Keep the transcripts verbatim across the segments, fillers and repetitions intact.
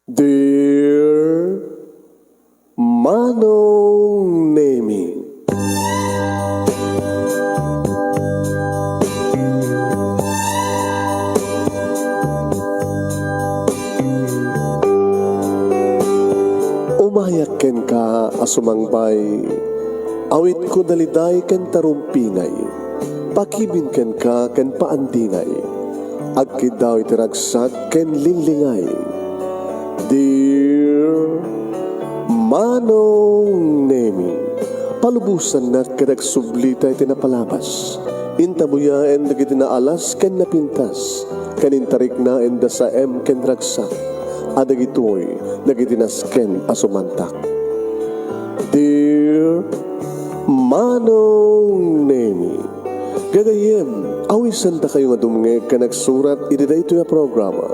Dear Manong Nemi. Umayak kenka a sumangbay, awitko daliday ken tarumpingay, pakibin kenka ken paandingay, agkiddaw iti ragsak ken linglingay. Dear Manong Nemi, palubosannak ket agsublita iti napalabas. Intabuyaen dagiti naalas ken napintas, ken intariknaen da saem ken ragsak, a dagitoy dagiti nasken a sumantak. Dear Manong Nemi, gagayyem, awisendakayo nga dumngeg ken agsurat iti daytoy a programa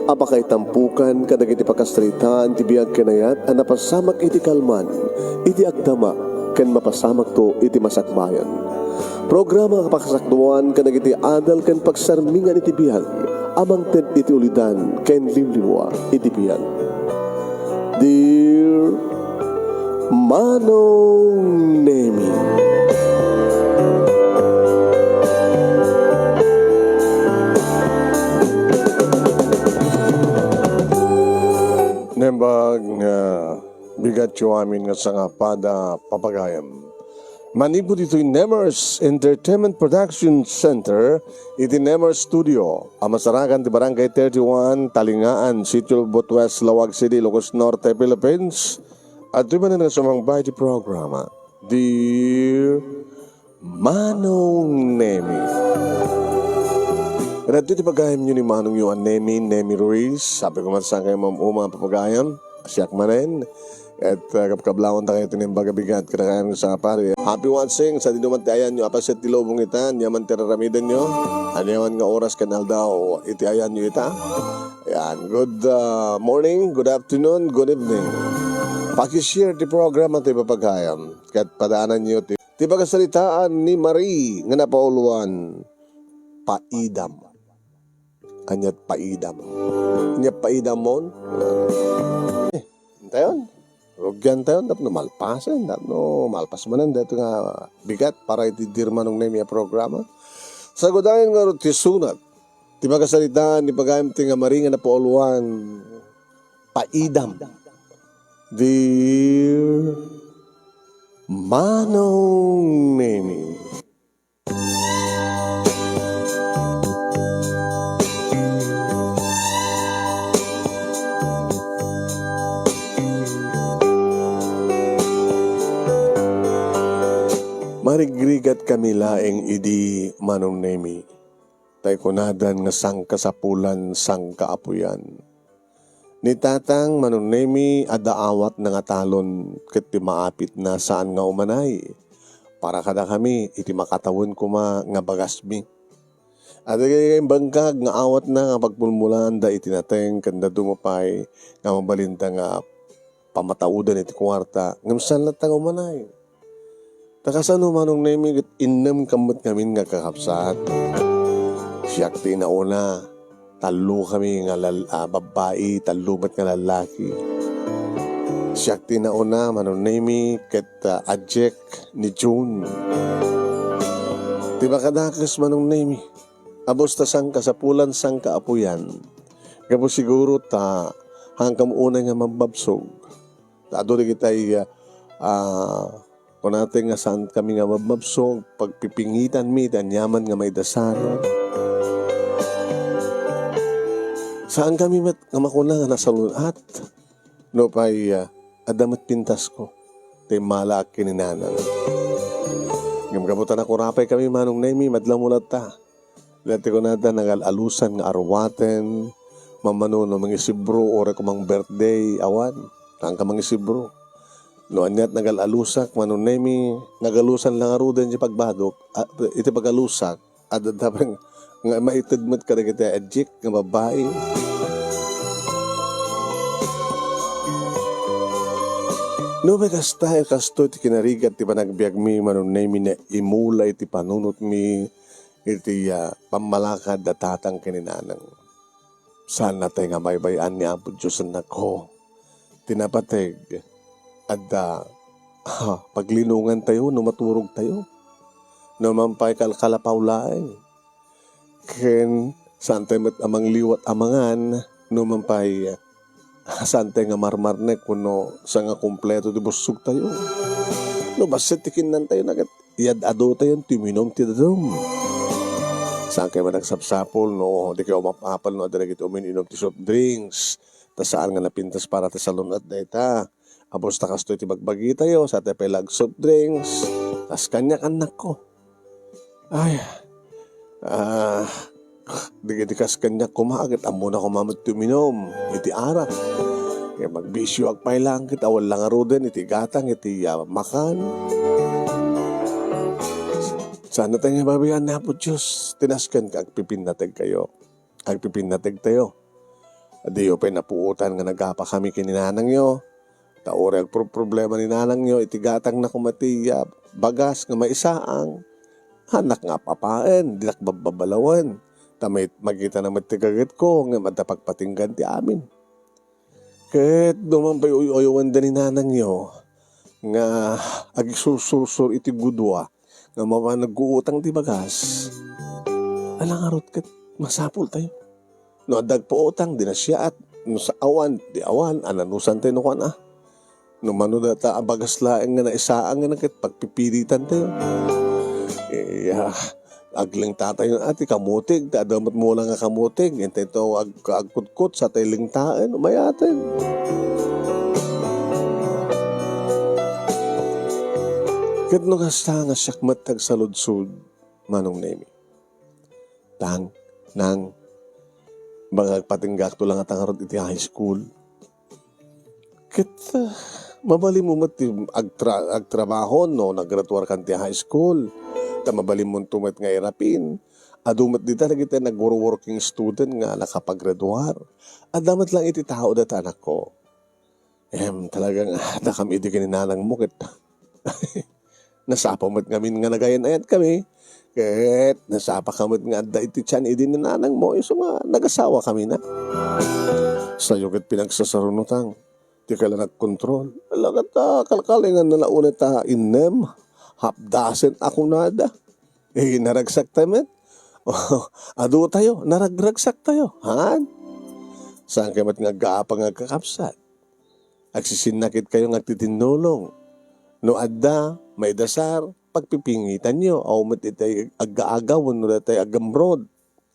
a pakaitampukan kadagiti pakasaritaan ti biag ken ayat a napasamak iti kalman, iti agdama, ken mapasamakto iti masakbayan. Programa a pakasakduan kadagiti adal ken pagsarmingan iti biag a mangted iti ulidan ken limlimua iti biag. Dear Manong Nemi. Nembag nga bigatyo amin nga sangapada, papagayam. Manipud ditoy Nemers Entertainment Production Center, iti Nemers Studio, a masarakan ti Barangay thirty-one, Talingaan, Sitio Lubot West, Laoag City, Ilocos Norte, Philippines. Adtoy manen nga sumangbay ti programa, Dear Manong Nemi. Ken adtoy ti pagayamyo ni Manongyo a Nemi, Nemi Ruiz. Sabi ko man sa kayo, ma'am, uma, papagayam. Siak manen. Ket, uh, kabkablawan ta kayo tinimbag a bigat. Kada kayo sa pari. Happy watching. Sa dinuman ti ayanyo, apaset ti lubong ita. Aniaman ti raramidanyo. Aniaman nga oras ken aldaw iti ayanyo ita. Yan. Good, uh, morning, good afternoon, good evening. Pakishare ti programa ti papagayam. Ket padaananyo ti, ti pakasaritaan ni Marie nga napauluan, Paidam. Aniat Paidam? Aniat Paidam mon? Eh, intayon. Rugian tayon, tapno malpasen, tapno malpas manen, daytoy nga bigat para iti Dear Manong Nemi a programa. Sagudayen nga ti sunat, ti pakasaritaan ni pagayam ti nga Marie nga napauluan, Paidam. Dear Manong Nemi. Marigrigat kami laeng idi, Manong Nemi. Tay kunadan nga sangkasapulan, sangkaapuyan. Ni Tatang, Manong Nemi, adda awatna nga talon ket ti maapitna saan nga umanay. Para kadakami, iti makatawen koma nga bagasmi. Adda dagiti imbangkag nga awatna nga pagmulmulaanda iti nateng ken dadduma pay nga mabalinda nga pamataudan iti kuarta, ngem saan latta nga umanay. Ta kasano, Manong Nemi, ket innem kammet ngamin nga kakabsat. Siak ti inauna, tallo kami nga lal-, ah, babbai, tallo met nga lallaki. Siak ti inauna, Manong Nemi, ket, ah, ajek ni June. Ti makadakes, Manong Nemi, a basta sangkasapulan, sangkaapuyan. Gapu siguro ta, haan kami unay nga mabbabsog. Ta adu dagitay, ah, kunatay nga saan kami nga mabmabsog, pagpipingitanmi iti aniaman nga maidasar. Saan kami met nga makuna nga nasalun-at. Nupay, ah, adda met pintasko, ta immalaak ken ni Nanang. Ngem gapu ta nakurapay kami, Manong Nemi, madla mo latta. Dati kunada, nagal-alusan nga arwaten, mamano no mangisibro, uray kumang birthday, awan, saan ka mangisibro. No aniat nagal-alusak, Manong Nemi, nagalusan lang aruden iti pagbadok, a, iti pagalusak, adda pay nga maited met kadagiti ajek nga babbai. No, may kasta, kastoy ti kinarigat ti panagbiagmi, Manong Nemi, nga imula iti panunotmi, iti, ah, pammalakad a tatang ken ni nanang. Saan natay nga baybay-an ni Apo Dios, annakko. Ti napateg, adda, ah, paglinongantayo no maturogtayo. No man pay kalkalapaw laeng. Ken saantay met a mangliwat a mangan, no man pay, ah, saantay nga marmarnek wenno sangakompleto ti bussogtayo. No bassit ti kinnantayo, naket yad-adotayon ti uminum ti dadum. Saankay met agsapsapul no di kayo umap-apal no adda dagiti umin-inum ti soft drinks. Ta saan nga napintas para ti salun-at dayta. Apos ta kastoy ti bagbagitayo, sa ti pay la ag soft drinks. Kas kaniak, annakko. Ay, ah, dagiti kas kaniak koma, ket ammona koma met ti uminum iti arak. Kaya magbisyoak pay lang, ket awan la ngaruden iti gatang, iti, ah, makan. Saan natay nga baybay-an ni Apo Dios, ti nasken agpipinnategkayo. Agpipinnategtayo. Diyo pay napuotan nga nagapakami ken ni nanangyo. Ta uray agproproblema ni nanangyo iti gatangna koma ti, ah, bagas nga maisaang. Haannak nga apapaen, dinak babbabalawen. Ta may, makitana met ti gagetko ngem adda pagpatinggan ti amin. Ket no man pay uy-uyawenda ni nanangyo nga agsursursor iti gudua nga mapan nagguutang ti bagas, ala ngarud ket masapultayo. No adda agpautang, di nasiaat. No sa awan, di awan, ananusantayo no kuan a. No mano dayta a bagas laeng nga naisaang nga ket pagpipilitantayo. Eh, ah, aglingtatayo a ti kamutig, ta adda met mula nga kamutig, intay to ag-, agkutkot, sa tay lingtaen, umayaten. Ket no kasta nga siak met ti agsaludsod, Manong Nemi. Tang, nang, baka agpatinggakto la ngata ngarud iti high school. Ket, ah, mabalinmo met ti agtra-, agtrabaho no naggraduarkan ti high school. Ta mabalinmonto met nga irapin. Adu met dita dagiti nagwor-working student nga nakapagraduar. Adda met lang iti tao dayta, anakko. Em, talaga nga adda kam idi ken ni nanangmo ket nasapa met ngamin nga nagayan-ayan kami. Ket nasapa ka met nga adda iti tian idi ni nanangmo, isu nga nagasawa kami na. Sayo ket pinagsasaruno, Tang. Di ka la nagkontrol. Ala ket, ah, kalkalingan na la unay ta innem, half dozen a kunada. Eh, naragsaktayo met. Adu tayo, naragragsaktayo. Han? Saan kayo met nga aggaapang nga agkakabsat? Agsisinnakit kayo nga agtitinnulong. No adda, maidasar, pagpipingitanyo. Awan met itay aggaagaw wenno datay agamrod.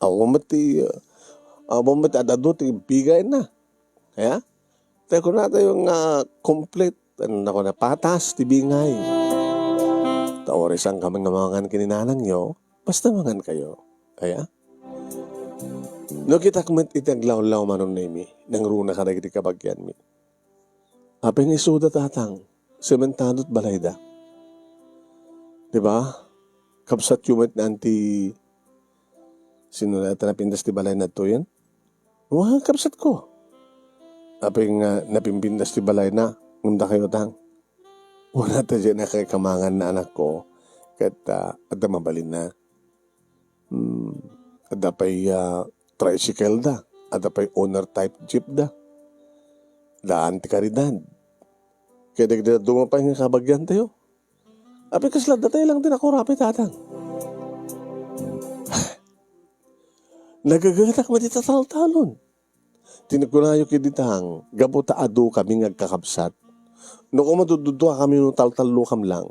Awan met ti, ah, awan met ti ad-adu ti bigayna. Kaya? Tay kunatayo nga complete, ano na kuna, patas ti bingay. Ta uray saan kami nga mangan ken ni nanangyo, basta mangan kayo. Kaya? No kitak met iti aglawlaw, Manong Nemi, nangruna kadagiti kabagianmi. Apay nga isuda, Tatang, sementado ti balayda. Di ba? Kabsatyo met ni Auntie, sino na ita napintas ti balayna ditoyen? Wa, kabsatko. Apay nga napimpintas ti balayna, ngem dakayo, Tang? Wala ta diay nakakamangan na anakko, ket, ah, adda mabalinna. Hmm, adda pay, ah, tricycle da, adda pay owner type jeep da. Daan ti karidad. Kaya dagiti dadduma pay nga kabagiantayo. Apay kasla datay lang ti nakurapay, Tatang. Nagagatak met iti taltalon. Ti nakunayo ket, Tang, gapu ta adu kami nga agkakabsat. No koma duddua kami no taltallokam lang,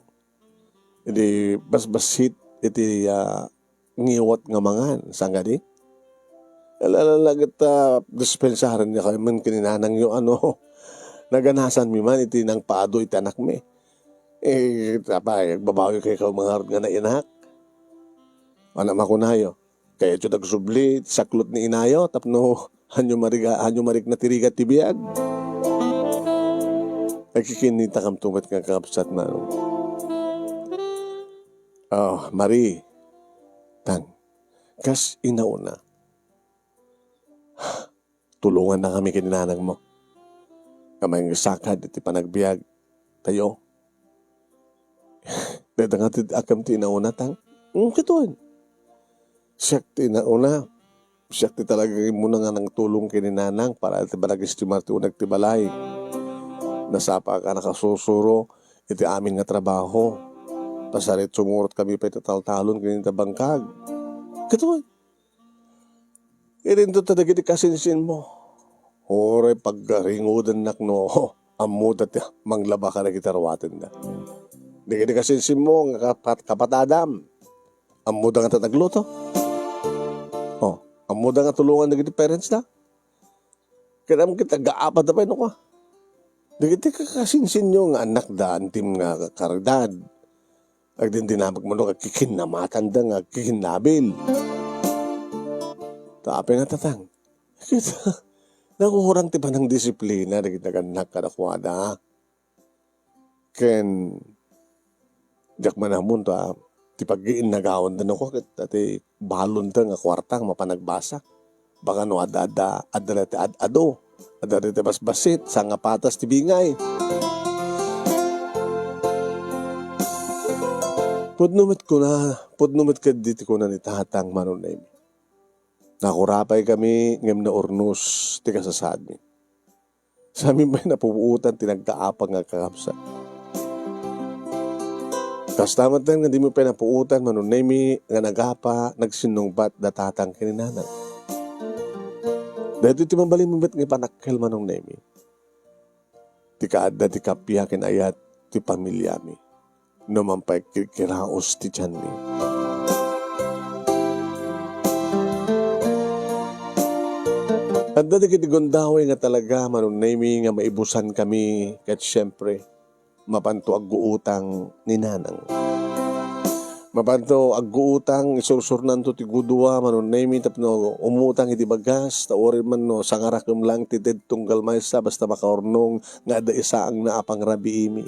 idi basbassit iti, ah, ngiwat nga mangan, saan kadi? Ala, ala, ala, ket, ah, dispensaren niyo kami man ken ni nanangyo, ano, naganasanmi man iti nangpaadu iti anakmi. Eh, apay, agbabawi kayo, kayo mangarud nga nainak? Ano makunayo? Kayatyo agsubli ti saklot ni inayo tapno hanyo mariga-, hanyo marikna ti rigat ti biag. Agkikinnitakam to met nga kakabsat, Manong. Oh, Mari, Tang, kas inauna, tulongannakami ken ni nanangmo. Nga mangsakad iti panagbiag tayo. Dayta nga ti akem ti inauna, Tang. Mm, kitaen. Siak ti inauna. Siak ti talaga nga immuna nga nangtulong ken ni Nanang para iti panag-estimar ti uneg ti balay. Nasapa a nakasusuro iti amin nga trabaho. Pasarit sumurot kami pay iti taltalon ken iti bangkag. Ket wen, idinto ta dagiti kasinsinmo. Uray paggaringudennak no ammoda ti manglaba kadagiti aruatenda. Dagiti kasinsinmo nga kapat-, kapatadam, ammoda nga ta nagluto? Oh, ammoda nga tulongan dagiti parents da? Ket ammom ket aggaapatda pay no kua. Dagiti kakasinsinyo nga annakda, antim nga karidad, agdindinamagmo no agkikinnamatanda nga agkikinnabil. Ta apay nga tatang? Ket nakurang ti panangdisiplina dagiti nagannak kadakuada. Ken diak man ammo ta ti paggiinnagawanda no kua ket ti balonda nga kuarta nga mapan agbasa. Baka no adda, adda, adda dayta ad-ado, adda dayta basbasit, sangapatas ti bingay. Pudno met kuna, pudno met ketdi ti kuna ni Tatang, Manong Nemi. Nakurapay kami ngem naurnos ti kasasaadmi. Sami pay napupuotan ti nagkaapa nga kakabsat. Kasta met nga dimi pay napuotan, Manong Nemi, nga nagapa, nagsinnungbat da Tatang ken ni Nanang. Daytoy ti mabalin met nga panakkel, Manong Nemi. Ti kaadda ti kappia ken ayat ti pamiliami. No mampagkikiraos ti tianmi. Adda dagiti gundaway nga talaga, Manong Nemi, nga maibusan kami ket siempre, mapanto agguutang ni Nanang. Mapanto agguutang, isursurnanto ti gudua, Manong Nemi, tapno umutang iti bagas, ta uray man no sangarakem lang ti ted tunggal maysa, basta makaurnong nga adda isaangna a pangrabiimi.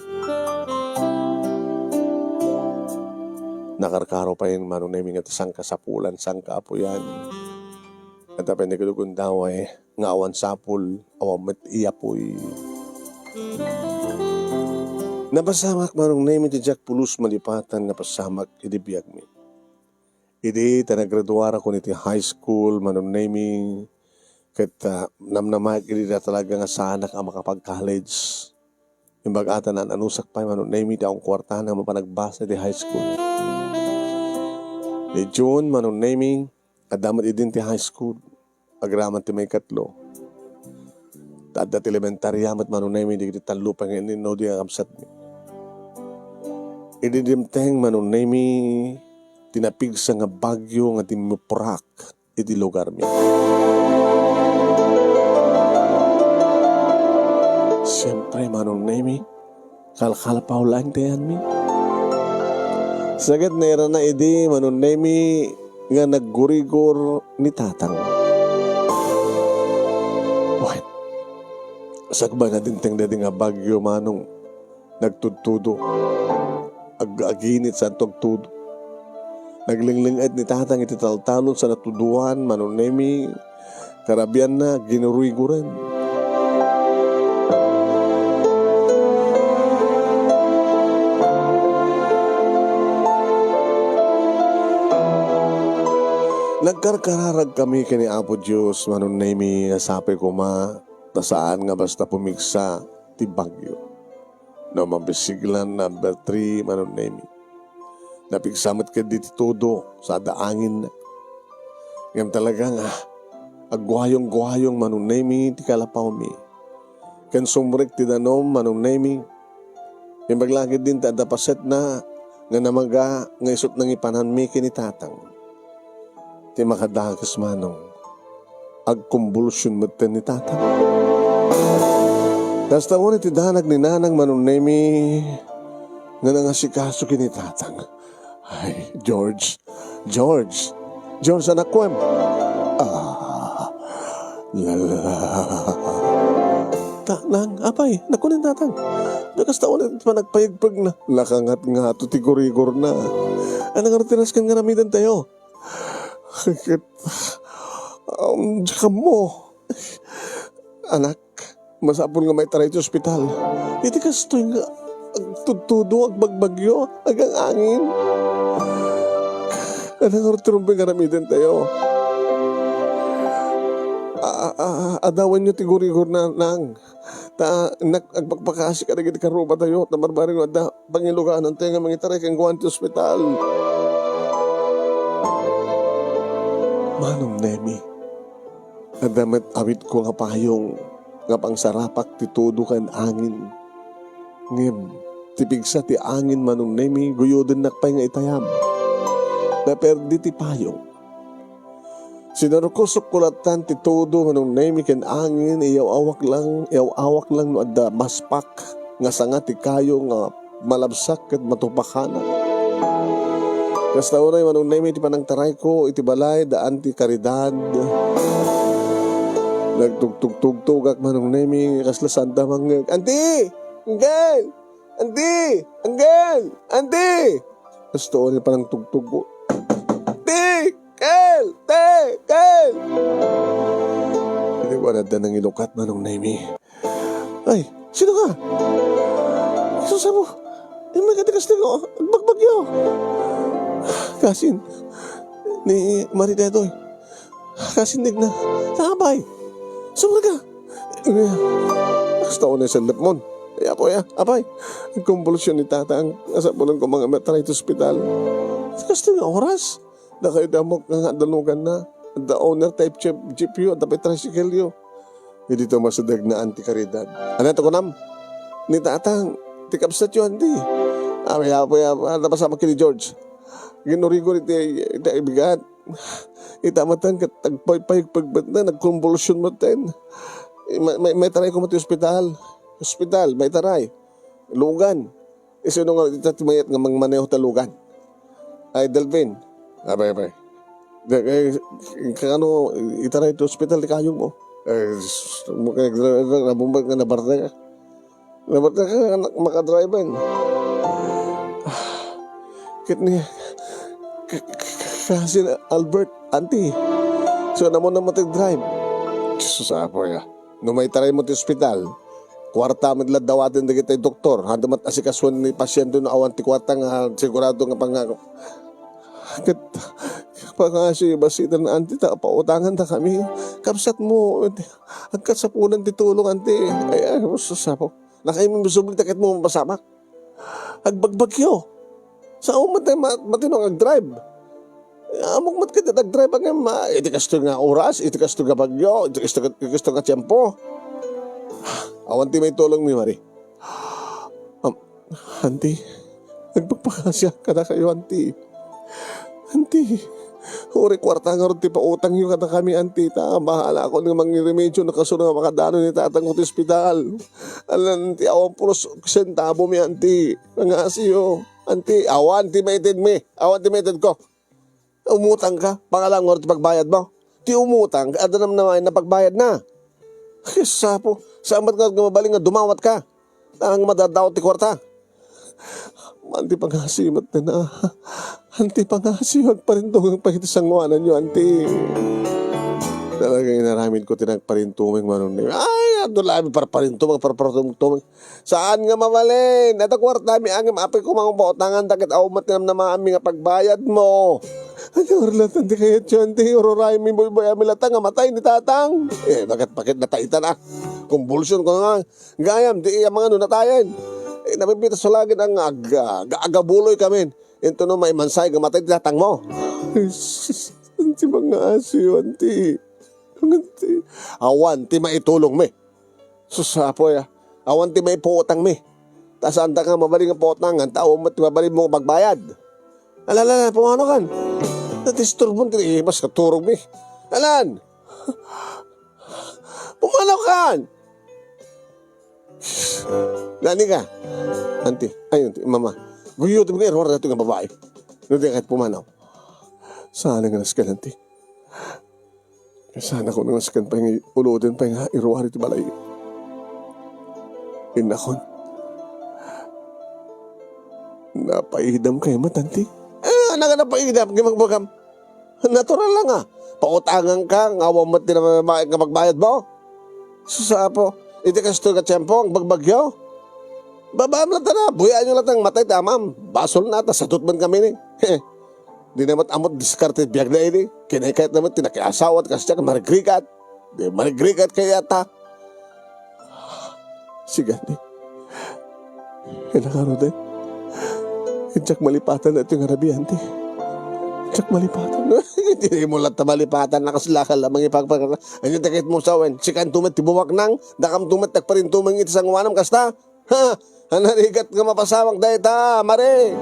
Nakarkaro pay, Manong Nemi, nga ti sangkasapulan, sangkaapuyan. Adda pay nagdugundaway nga awan sapul, awan met iyapuy. Napasamak, Manong Nemi, ti diak pulos malipatan nga pasamak idi biagmi. Idi ta naggraduarakon iti high school, Manong Nemi, ket, ah, namnamaek idi da talaga nga saanak a makapag-college. Imbag ata naan-anusak pay, Manong Nemi, ti awan kuartana mapan agbasa iti high school. Ni June, Manong Nemi, adda met idin ti high school. Agraman ti maikatlo. Ta adda ti elementaria met, Manong Nemi, dagiti tallo pay nga inno-inno di nga kabsatmi. Idi dimteng, Manong Nemi, ti napigsa nga bagyo nga timmuprak iti lugarmi. Siempre, Manong Nemi, kalkalpaw laeng ti ayanmi. Sa ket nairana idi, Manong Nemi, nga naggurigor ni Tatang. Wen, sakbay nadimteng daydi nga bagyo, Manong, nagtudtudo. Ag-, aginit, saanto agtudo. Naglingling-et ni Tatang iti taltalon sa natuduan, Manong Nemi, karabianna, ginuruyguran. Nagkarkararag kami ken ni Apo Dios, Manong Nemi, a sapay koma, ta saan nga basta pumigsa ti bagyo. No mabisiglan number three, Manong Nemi. Napigsa met ketdi ti tudo, sada angin. Ngem talaga nga, agguayong-guayong, Manong Nemi, ti kalapawmi. Ken sumrek ti danum, Manong Nemi. Imbag la ketdin ti adda pasetna nga namaga nga isut' nangipananmi ken ni Tatang. Ti makadakes, Manong, agkumbulsion metten ni Tatang. Kasta unay ti danag ni Nanang, Manong Nemi, nga nangasikaso ken ni Tatang. Ay, George, George, George, anakkuem. Ah, la, la, la. Ta, Nang, apay, nakunen Tatang. No kasta unay ti panagpayegpegna. Nakangatngato ti gurigorna. Ania ngarud ti nasken nga aramidentayo? Ket, um, diak ammo. Anak, masapul nga maitaray ti ospital. Iti kastoy nga agtudtudo, agbagbagyo, agang-angin. Ania ngarud ti rumbeng nga aramidentayo? a-, a-, a-, adawenyo ti gurigor na, nang. Ta, nak-, agpakpakasi kadagiti karrubatayo, ta barbareng adda pangiluganantayo nga mangitaray kenkuana ti ospital. Manong Nemi, adda met awitko nga payong nga pangsarapak ti tudo ken angin. Ngem, ti pigsa ti angin, Manong Nemi, guyodennak pay nga itayam. Naperdi ti payong. Sinurkosokko lattan ti tudo, Manong Nemi, ken angin, iyaw-awak lang, iyaw-awak lang no adda maspak nga sanga ti kayo nga malabsak ket matupakanak. Kasta unay, Manong Nemi, ti panangtarayko iti balay da Auntie Caridad. Nagtugtugtugtugak, Manong Nemi, kasla sanda mangngeg, "Auntie! Uncle! Auntie! Uncle! Auntie!" Kasta unay panangtugtugko. "Auntie! Kel! Te! Kel!" Idi ko adda nangilukat, Manong Nemi. "Ay, sino ka? Sus, apo, immay ka ti kastoy nga agbagbagyo." "Kasin ni Marie Tetoy. Kasin ni Igna. Apay, sumurga." "Kasta unay sellepmon. Ay, apo, ya, apay. Nagkumbulsion ni tatang. Nasapulan ko nga mataray ti ospital." "Kastoy nga oras? Dakayo ti ammok nga adda luganna. Adda owner ti jeep, jeep yo, adda pay tricycle yo." Idi tumasideg na Auntie Caridad. "Ania ti kunam?" "Ni tatang, ti kabsat yo, Auntie. Apay, apay, apay, napasamak ken ni George. Ginurigor iti, iti bigat. Ita metten ket agpaypayegpeg metten, nagkumbulsion metten. May, may, maitaray koma ti ospital. Ospital, maitaray. Lugan. Isuna nga ita ti mayat nga mangmaneho ta lugan? Ay, Delfin." "Apay, apay. Di, eh, kano, itaray ti ospital ti kayongmo?" "Eh, s-, s-, nabumbat nga nabarta ka. Nabarta ka nga makadrive." "Ket ni, k-, k-, k-, kasin Albert, Auntie. So, namo naman ti drive." "Jesus, apo, ya. No maitaraymo ti ospital, kuarta met la dawaten dagiti doktor. Haanto met asikasuen ni pasiente no awan ti kuarta nga sigurado nga pangako." "Ket pangasiyo bassit, Auntie, ta pautangandakami. Kabsatmo, agkasapulan ti tulong, Auntie." "Ay, ay, sus, apo. Nakaimim subli ta ket mo mapasamak. Agbagbagyo. Sao met ti ma-, matino nga agdrive. Ammok met ket agdrive ngem, ah, iti kastoy nga oras, iti kastoy nga bagyo, iti kastoy, iti kastoy nga tiempo. Awan ti maitulongmi, Marie." "Am-, Auntie, agpakpakasiak kadakayo, Auntie. Auntie, uray kuarta ngarud ti pautangyo kadakami, Auntie, ta bahalakon nga mangiremedio no kasano nga makadano ni tatangko ti ospital. Alan ti awan pulos sentabomi, Auntie. Pangasiyo, Auntie." "Awan ti maitedmi. Awan ti maitedko. Umutang ka, pangalam ngarud ti pagbayadmo. Ti umutang, adda namnamaen nga pagbayadna. Ay, sus, apo, saan met nga mabalin nga dumawat ka? Tanging madadawat ti kuarta." "Auntie, pangasiyo met, ah. Auntie, pangasiyo, agparintumeng pay iti sangoananyo, Auntie." Talaga, inaramidko ti nagparintumeng, Manong Nemi. "Ay, adu labi parparintumeng, parparintumeng. Saan nga mabalin? Adda kuartami ngem apay koma nga pautanganda ket awan met ti namnamaenmi nga pagbayadmo." "Ania ngarud latta ti kayatyo, Auntie? Ururaymi, buybuyami latta nga matay ni tatang." "Eh, bakit, bakit natay ita na? Kumbulsion ko nga. Gayam, di iya mangano natayen. Eh, napipita sa lagi nga ag-, ag-, agabuloy kami. Into no maimansay nga matay ti tatangmo." "Ay, sus, Auntie, pangasiyo, Auntie. Auntie." "Awan ti maitulongmi. Sus, apo, ya. Awan ti maipautangmi. Ta saanda nga mabalin nga pautangan, ta awan met ti mabalinmo nga pagbayad. Ala, ala, ala, pumanaw kan. Nadisturbon ti imas nga turogmi. Alan! Pumanaw kan!" "Nani ka? Auntie, ay, Auntie, Mama. Guyotem nga iruar daytoy nga babai. No di ket pumanaw." "Saan nga nasken, Auntie? Saan nga nasken pay nga uloden pay nga iruar iti balay. Innakon. Napaidam kay met, Auntie?" "Ah, naga napaidam, gimagbagam. Natural lang, ah. Pautangan ka, nga awan met ti namamaek nga pagbayadmo. Sus, apo, iti kastoy nga tiempo, agbagbagyo. Babaam latta na, buyaen yo latta nga matay ti amam. Basolna, ta sadut man kami ni." Di na met ammo ti diskarte ti biagna idi. Kinaykayatna met ti nakiasawa ti kasdiak, marigrigat. Di marigrigat kayata. Sige, anti. Kaya ngaruden, diak malipatan daytoy nga rabian, anti. Diak malipatan. Dimo latta malipatan a kasla ka la mangipagpag-, ania ti kayatmo sawen? Sikanto met ti bumaknang, dakamto met ti agparintumeng iti sangoanam kasta? Ha? Narigat nga mapasamak dayta, Mare!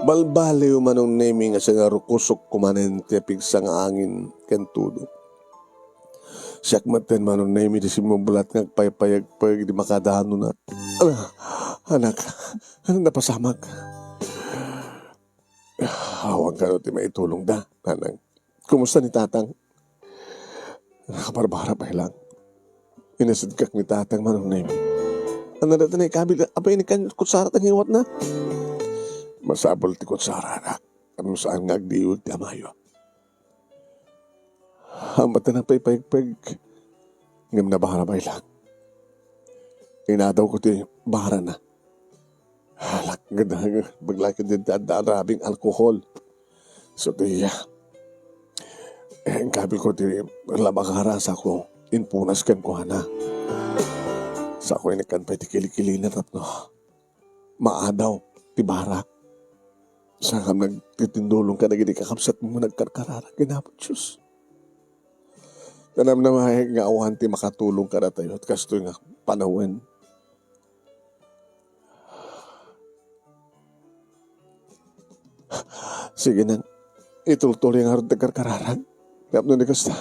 Balbaliw, Manong Nemi, nga sinarukusok kumanen ti apigsa nga angin ken tudo. Siak metten, Manong Nemi, ti simmumbulat nga agpaypayagpayag di makadanona. Ah, anak, ano napasamak? Awan kano ti maitulongda, nanang. Kumusta ni tatang? Nakabarbara pay lang. Inasidkak ni tatang, Manong Nemi. Ano dayta naikabil? Apay, inikan kutsara ta ngiwatna? Masapul ti kutsara, anak. Tapno saan nga agdiwek ti amayo. Ammok ti nagpaypayagpayag, ngem nabara pay lang. Inadawko ti barana. Halak, gada, baglaki din ti adda rabing alkohol. So, ti, eh, inkabilko ti labakara, sako, impunas kenkuana. Sako, inikkan pay ti kilikilina tapno maadaw ti bara. Sangam nagtitindulong kadagiti kakabsatmo nga nagkarkararag ken Apo Dios. Kanam namayag nga awan ti makatulong kadatayo, kastoy nga panawen. Sige nang, itultuloy ngarud ti karkararag. Tapno ni kasta,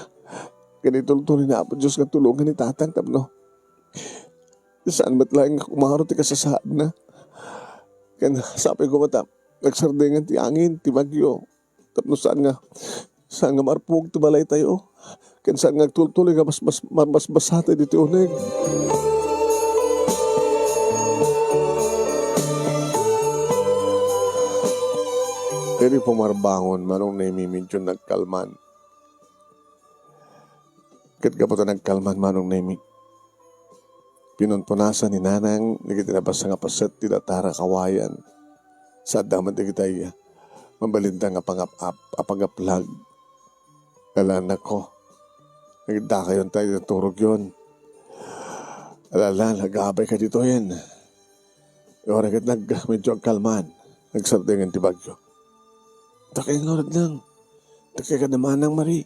ken itultuloy ni Apo Dios nga tulongan ni tatang tapno saan met laeng nga kumaro ti kasasaadna. Ken sapay koma ta nagsardengan ti angin, ti bagyo. Tapno saan nga, saan nga marpog ti balaytayo. Ken saan nga agtultuloy nga mas, mas, mas, mas basbasatay ditoy uneg. Idi pumarbangon, Manong Nemi, medyo nagkalman. Ket gapu ta nagkalman, Manong Nemi, pinunpunasan ni Nanang dagiti nabasa nga paset ti datar a kawayan. Sadda met dagitay mabalinda nga pangap-ap a pagaplag. Ala, nako, nagdakayon tayo naturogyon. Ala, ala, nagabay ka ditoyen. Ora ket nag-, medyo agkalman, nagsardengan ti bagyo. Dakay ngarud lang. Dakay kada manang, Mari.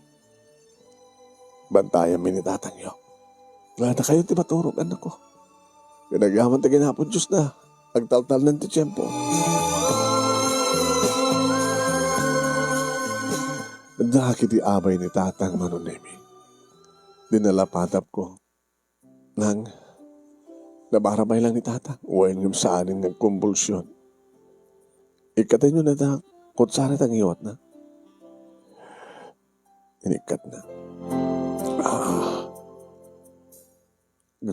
Bantayanmi ni tatangyo. Wala na kayo ti maturog, anakko. Ken agyamanen ti Apo Dios na agtaltalnan ti tiempo. Dagiti abay ni tatang, Manong Nemi, dinala patapko. Nang, nabarabay lang ni tata, wen ngem saanen nga agkonbulsion. Ikkatenyo na ta kutsara ta ngiwatna. Inikkatna. Ah,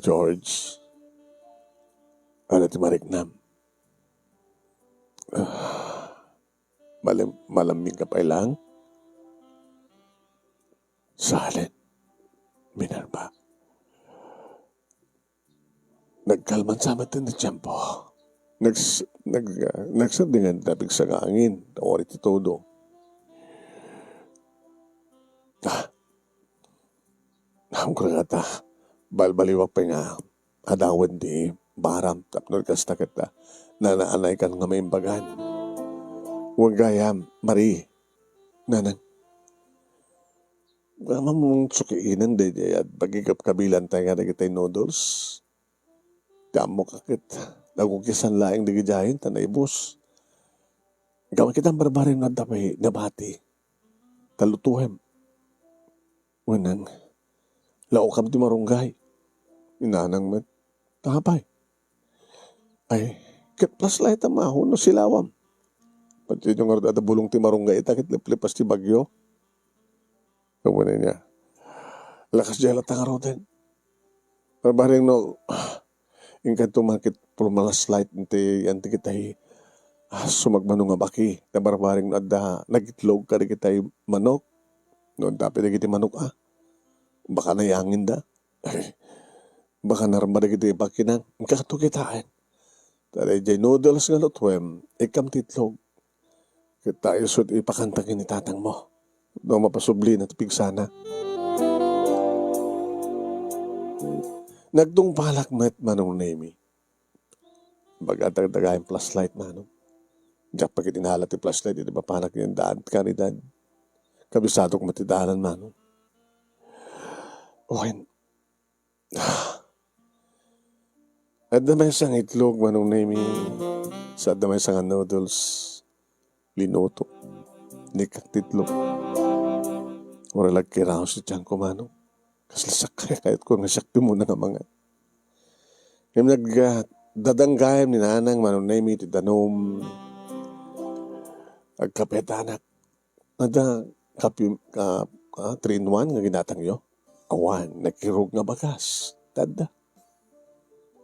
George, ano ti mariknam? Ah, malam-, malamming ka pay lang? Salen, Minerva. Nagkalman sa met ti tiempo. Nags-, nag-, ah, nagsardingan ti napigsa nga angin, ta uri ti tudo. Ah, naam ko nga ta, balbaliwak pay nga adawen ti baram, tapno kasta ket, ah, nanaanaykan nga maimbagan. Wen gayam, Mari, nanang, Ammom sukiinen daydiay a pagigapkabilanta nga dagitay noodles. Ti ammok a ket nagukisan laeng dagiti ayan ta naibus. Gapu ket barbareng no adda pay nabati ta lutuem. Wen nang, laokam ti marunggay. Ni nanang met. Apay? Ay, ket flashlight a mahon no silawam. Pati ngarud adda bulong ti marunggay ita ket leplipas ti bagyo. Kuna niya, lakas diay latta ngaruden. Barbareng no, inkanto man ket pulmalaslight iti, anti kitay, ah, sumagmamano nga baki. Ta barbareng no adda nagitlog kadagitay manok. No adda pay dagiti manok, a, baka nayanginda. Baka narma dagiti bakina. Kastoy kitaen. Ta daydiay noodles nga lutuem, ikkam ti itlog. Ket ta isu ti ipakanta ken ni tatangmo. No mapasublina ti pigsana. Nagtungpalak met, Manong Nemi. Baga dagdagayen flashlight, Manong. Diak pay ket inala ti flashlight idi mapanak ken daan karidad. Kabisadok met ti daanan, Manong. Wen, adda maysa nga itlog, Manong Nemi. Sa adda maysa nga noodles. Linuto. Nikkak ti itlog. Uray la agkiraos ti tianko, Manong. Kasla siak kayatko nga siak ti umuna nga mangan. Ngem nag-, ah, dadanggayam ni Nanang, Manong Nemi, ti danum. Agkape ta, anak. Adda kape, ah, ah, three-in-one nga ginatangyo? Awan, nakirog nga bagas. Adda.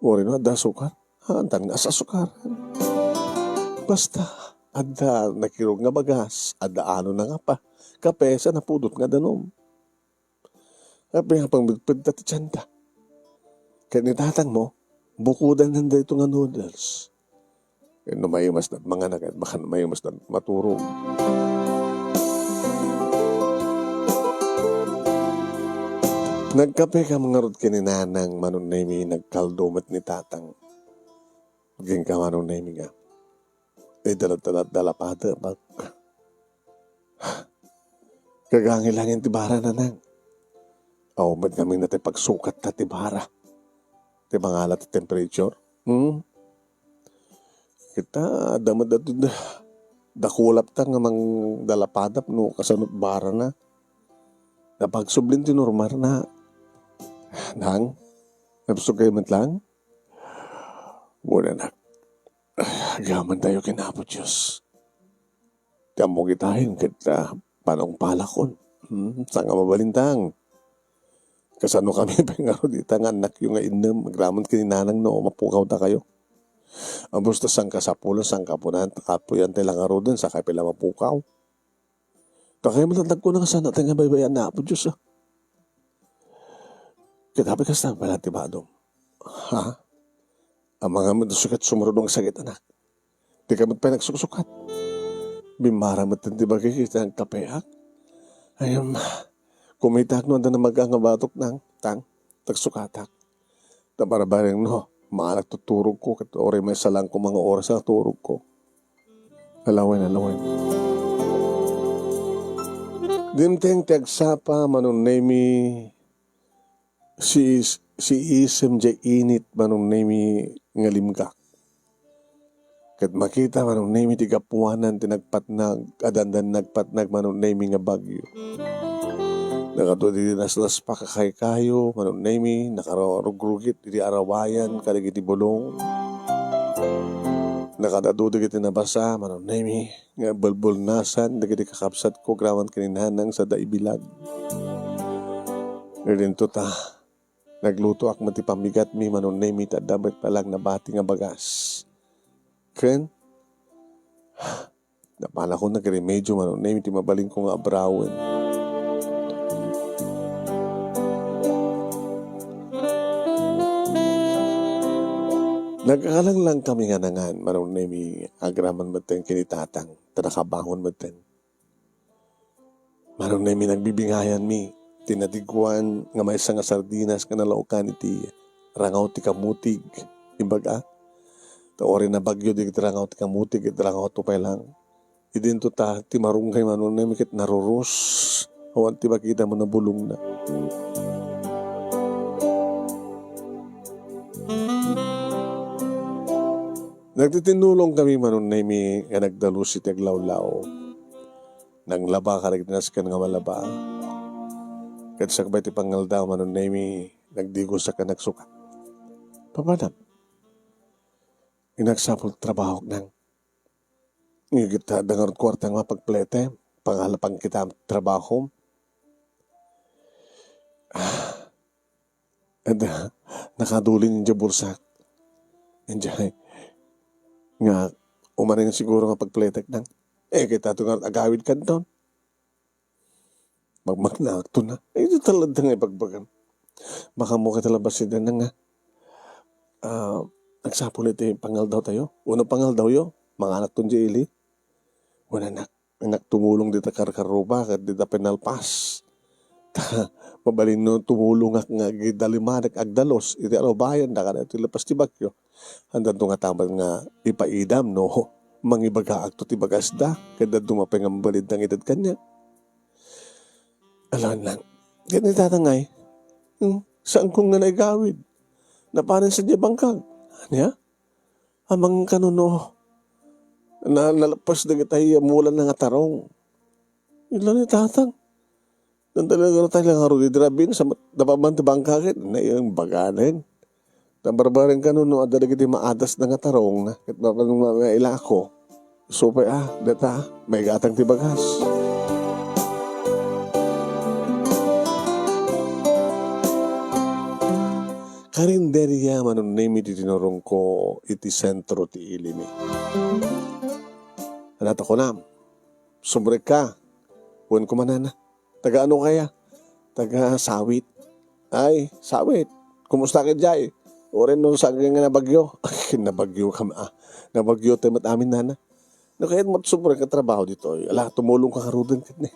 Uray no adda asukar. Haantan nga as-asukaran. Basta, adda nakirog nga bagas, adda anona nga pa-, kape, sa napudot nga danum. Apay nga pangpigpigta ti tienda. Ket ni tatangmo, bukodanna daytoy nga noodles. Ket no maimasda mangan, ket baka no maimasda maturog. Nagkapekam ngarud ken ni Nanang, Manong Nemi, nagkaldo met ni Tatang. Kenka, Manong Nemi, nga, eh, dala-, dala-, dalapada, bak-, Kagangi laeng ti bara, Nanang. Awan met ngamin ti pagsukatta ti bara. Ti mangala ti temperature. Hmm? Kita, adda met daytoy da-, dakulapta nga mangdalapadap no kasano ti barana. Napagsublin ti normalna. Nang, napsugay met laeng? Wen, anak. Agamantayo ken Apo Dios. Ti ammok itaen ket, ah, panungpalakon. Hmm, saan nga mabalin, Tang? Kasano kami pay ngarud ita nga annakyo nga innem, agraman ken ni Nanang no mapukawtakayo? Ammos ta sangkasapulan, sangkapunayan, ta kapuyan tay la ngaruden, sakay pay la mapukaw. Ta kayat met laeng nagkuna nga saan nga baybay-an ni Apo Dios, a. Ket apay kasta pay la ti badom? Ha? Amangan met isu ket sumrudong sakit, anak. Dika met pay nagsuksukat. Bimmara met ti bagik iti nagkapeak. Ayam, kumitaak no adda namaga nga batok, Nang, Tang, tagsukatak. Ta barbareng no, maalak ti turogko, ket uray maysa laeng koma nga oras a turogko. Alawen, alawen. Dimteng ti agsapa, Manong Nemi, si is-, si isem diay init, Manong Nemi, nga limgak. Ket makita, Manong Nemi, ti gapuanan ti nagpatnag, a dandan nagpatnag, Manong Nemi, nga bagyo. Nakadua ti nasnaspak a kaykayo, Manong Nemi, nakarugrugit iti arawayan kadagiti bulong. Nakadadu dagiti nabasa, Manong Nemi, nga bulbulnasan dagiti kakabsatko agraman ken ni Nanang sada ibilag. Idinto ta, naglutoak met ti pambigatmi, Manong Nemi, ta adda met pay laeng nabati nga bagas. Ken, napanakon nagremedyo, Manong Nemi, ti mabalinko nga abrawen. Nagkakalanglang kami nga nangan, Manong Nemi, agraman metten ken ni Tatang, ta nakabangon metten. Manong Nemi, nagbibingayanmi ti nadigguan nga maysa nga sardinas nga nalaokan iti rangaw ti kamutig, imbag-ak. Ta uray nabagyo dagiti rangaw ti kamutig, ket rangaw to pay laeng. Idinto ta ti marunggay, Manong Nemi, ket narurus. Awan ti makita mo nabulongna. Nagtitinnulong kami, Manong Nemi, nga nagdalus iti aglawlaw. Nanglaba kadagiti nasken nga malaba. Ket sakbay ti pangngaldaw, Manong Nemi, nagdigosak a nagsukat. Papanam? Inagsapul ti trabahok, Nang. Ngem ket adda ngarud kuarta nga mapagplete, pangalapan kita ti trabahom. Ah, adda, nakadulin idiay bulsak. Idiay, nga, umanen siguro nga pagpletek, Nang. Eh, kita to nga agawid kanton. Magmagnaakto na. Ay, iti talaga nga ibagbagam. Makammo kita labasin na nga, ah, nagsapul iti pangaldawtayo. Uno pangaldawyo, manganakton di ili. Unanak, anak tumulong dita karkaruba, ket dita pinalpas. Ta, mabalin no tumulongak nga agidalimanek agdalus, iti arubayan, da kada iti lepas ti bagyo. Anda to nga taman nga ipaidam, no? Mangibagaak to ti bagasda, ket daduma pay nga mabalin nga idad kaniak. Alangan lang. Ket ni tatangay, hmm, saan kong nga naigawid? Napanan sa diay bangkag. Ania? Amang kanuno, na, nalappas dagiti mulan nga tarong. Ila ni tatang. Nandala nga tayo lang aro di drabin sa mat-, napaman ti bangkagen. Na iyang baganen. Nabarbarin kanuno, adda dagiti maadas na nga tarong. Ket mapan nga ilako. Supay, ah, data, may gatang ti bagas. Karinderia manunnem iti tinurongko iti sentro ti ilimi. Ania ta kunam? Sumrekka. Wen kumanana. Taga ano kaya? Taga Sawit. Ay, Sawit. Kumusta ka diay? Uray no saan nga nabagyo? Ay, nabagyo kami, ah. Nabagyo tayo met amin, nana. No, kayat mo sumrek nga trabaho ditoy. Ala, tumulong ka ngaruden ket ni.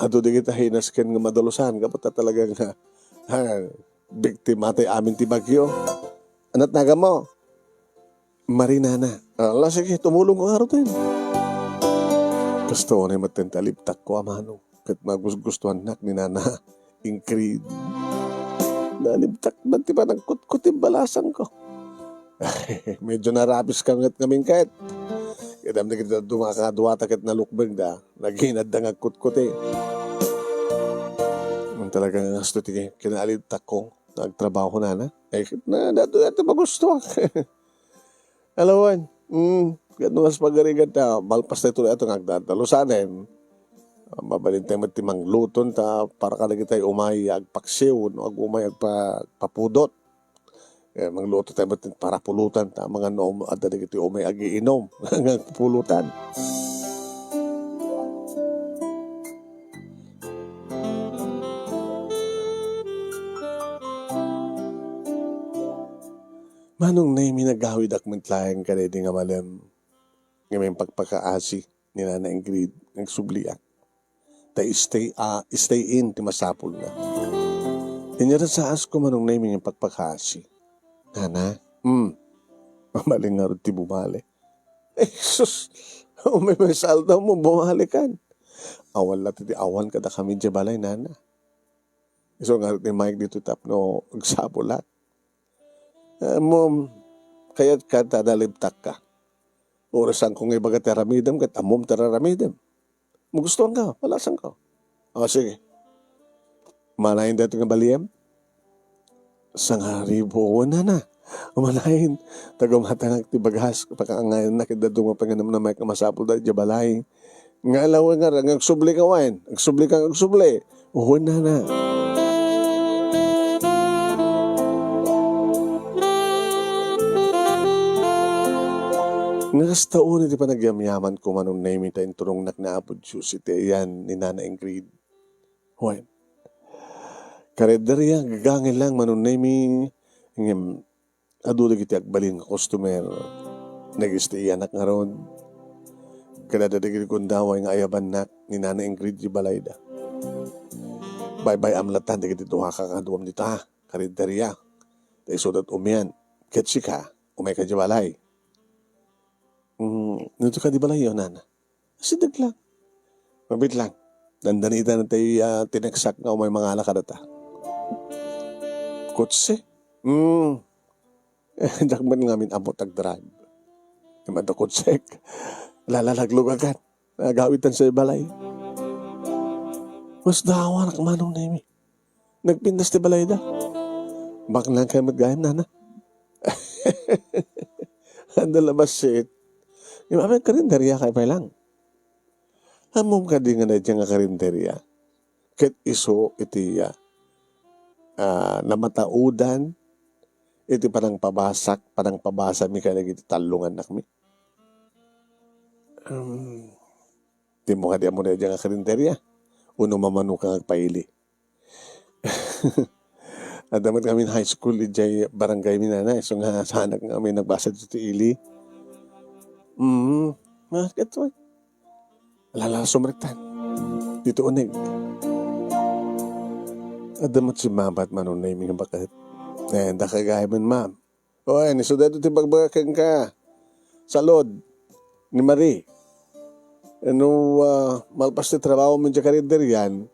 Adu di kita hinas ken nga madalusan, kapag ta talaga nga, ha, biktima tayo amin ti bagyo. Anat naga mo? Marinana. Ala, sige, tumulong ko ngaruden. Kasto, unay matten ti alibtak ko, amano. Ket magusgustuannak ni Nana Ingrid. Nalibtak man ti panagkutkuti balasang ko. Medyo narapis ka nget ngamin ket. Ket amda ket dumakadua ta ket nalukbeng da. Naginad da nga agkutkuti. Ang talagang gusto ti kinaalibtak ko. Nagtrabaho na na. Eh, na, na, na, na, magustuak. Alawan, mm, ket no kas pagarigan ta, malpas tayo tuloy ato nga agdadalusanen. Ah, mabalin tayo met ti mangluton ta, para kadagitay umay agpaksiw, no, ag-, umay agpa-, agpapudot. Eh, mangluto tayo met para pulutan ta, mga no, adda dagiti umay agiinom, nga pulutan. Manong Nemi, nagawidak met laeng kadaydi nga malem nga maimpakpakaasi ni Nana Ingrid nga agsubliak. Ta stay, ah, stay in ti masapulna. Inyarasaas ko, Manong Nemi, nga impakpakaasi. Nana? Hmm. Mabalin ngarud ti bumali. Eh, sus! Umay may saldaw mo, bumalikan. Awan la ti awan kadakami diay balay, Nana. Isu ngarud ni Mike dito tapno agsapulak. Ammom, kayat ka ta nalibtak ka. Orasan ko nga ibaga ti aramidem, ket ammom ti aramidem. Magustuan ka, palasan ka. O, sige. Manayon daytoy nga baliem? Sangaribo, wen, nana. Manayon, ta gumatangak ti bagas, pakaangayanna, ket dadduma pay nga namnamaek nga masapul daydiay balay. Nga alaw nga, nga agsubli ka wen, agsubli ka, agsubli. Wen, nana. Nga kasta unay ti panagyamyaman ko, Manong Nemi, ta inturongnak ni Apo Dios iti ayan ni Nana Ingrid. Wen. Karinderia, gagangel lang, Manong Nemi, ngem adu dagiti agbalin nga customer. Nag-stay-anak ngarud. Ket adda dagiti gundaway nga ayabannak ni Nana Ingrid diay balayda. Baybay-am latta dagiti duaka nga kaduam dita, karinderia. Ta isuda umian. Ket sika, umayka diay balay. Mm, dito ka diay balay, o, nana? Sideg lang. Mabit lang. Dandanitan tayo, ah, tineksak nga umay mangala kadata. Kotse? Mm. Dakman ngamin amot agdrive. Iman to kotsek. Lalalaglugagan. Nagawitan sa balay. Mas dawa nak Manong Nemi. Nagpintas ti balayda. Baknang kayo met gayam, nana. Anda labas sit. Yung amin karinderya kay pay lang. Ammom kadi nga daydiay nga karinderya? Ket isu iti, ah, ah, namataudan iti panangpabasak, panangpabasami kadagiti tallongannakmi. Um, Dimo kadi ammo daydiay nga karinderya? Wenno mamanoka nga agpaili. Adda met ngamin high school idiay barangaymi, nana, isu nga saanak ngamin nagbasa ditoy ili. Mm, nga, ket, lalasom rektan. Ditoy uneg. Adda met simmabat, Manong Nemy, nga baket. Eh, dakagaymen, ma'am. Oy, ni sudeto ti bagbaga kenka. Salud. Ni Marie. No, ah, malpas ti trabaho mi diay karinderyan,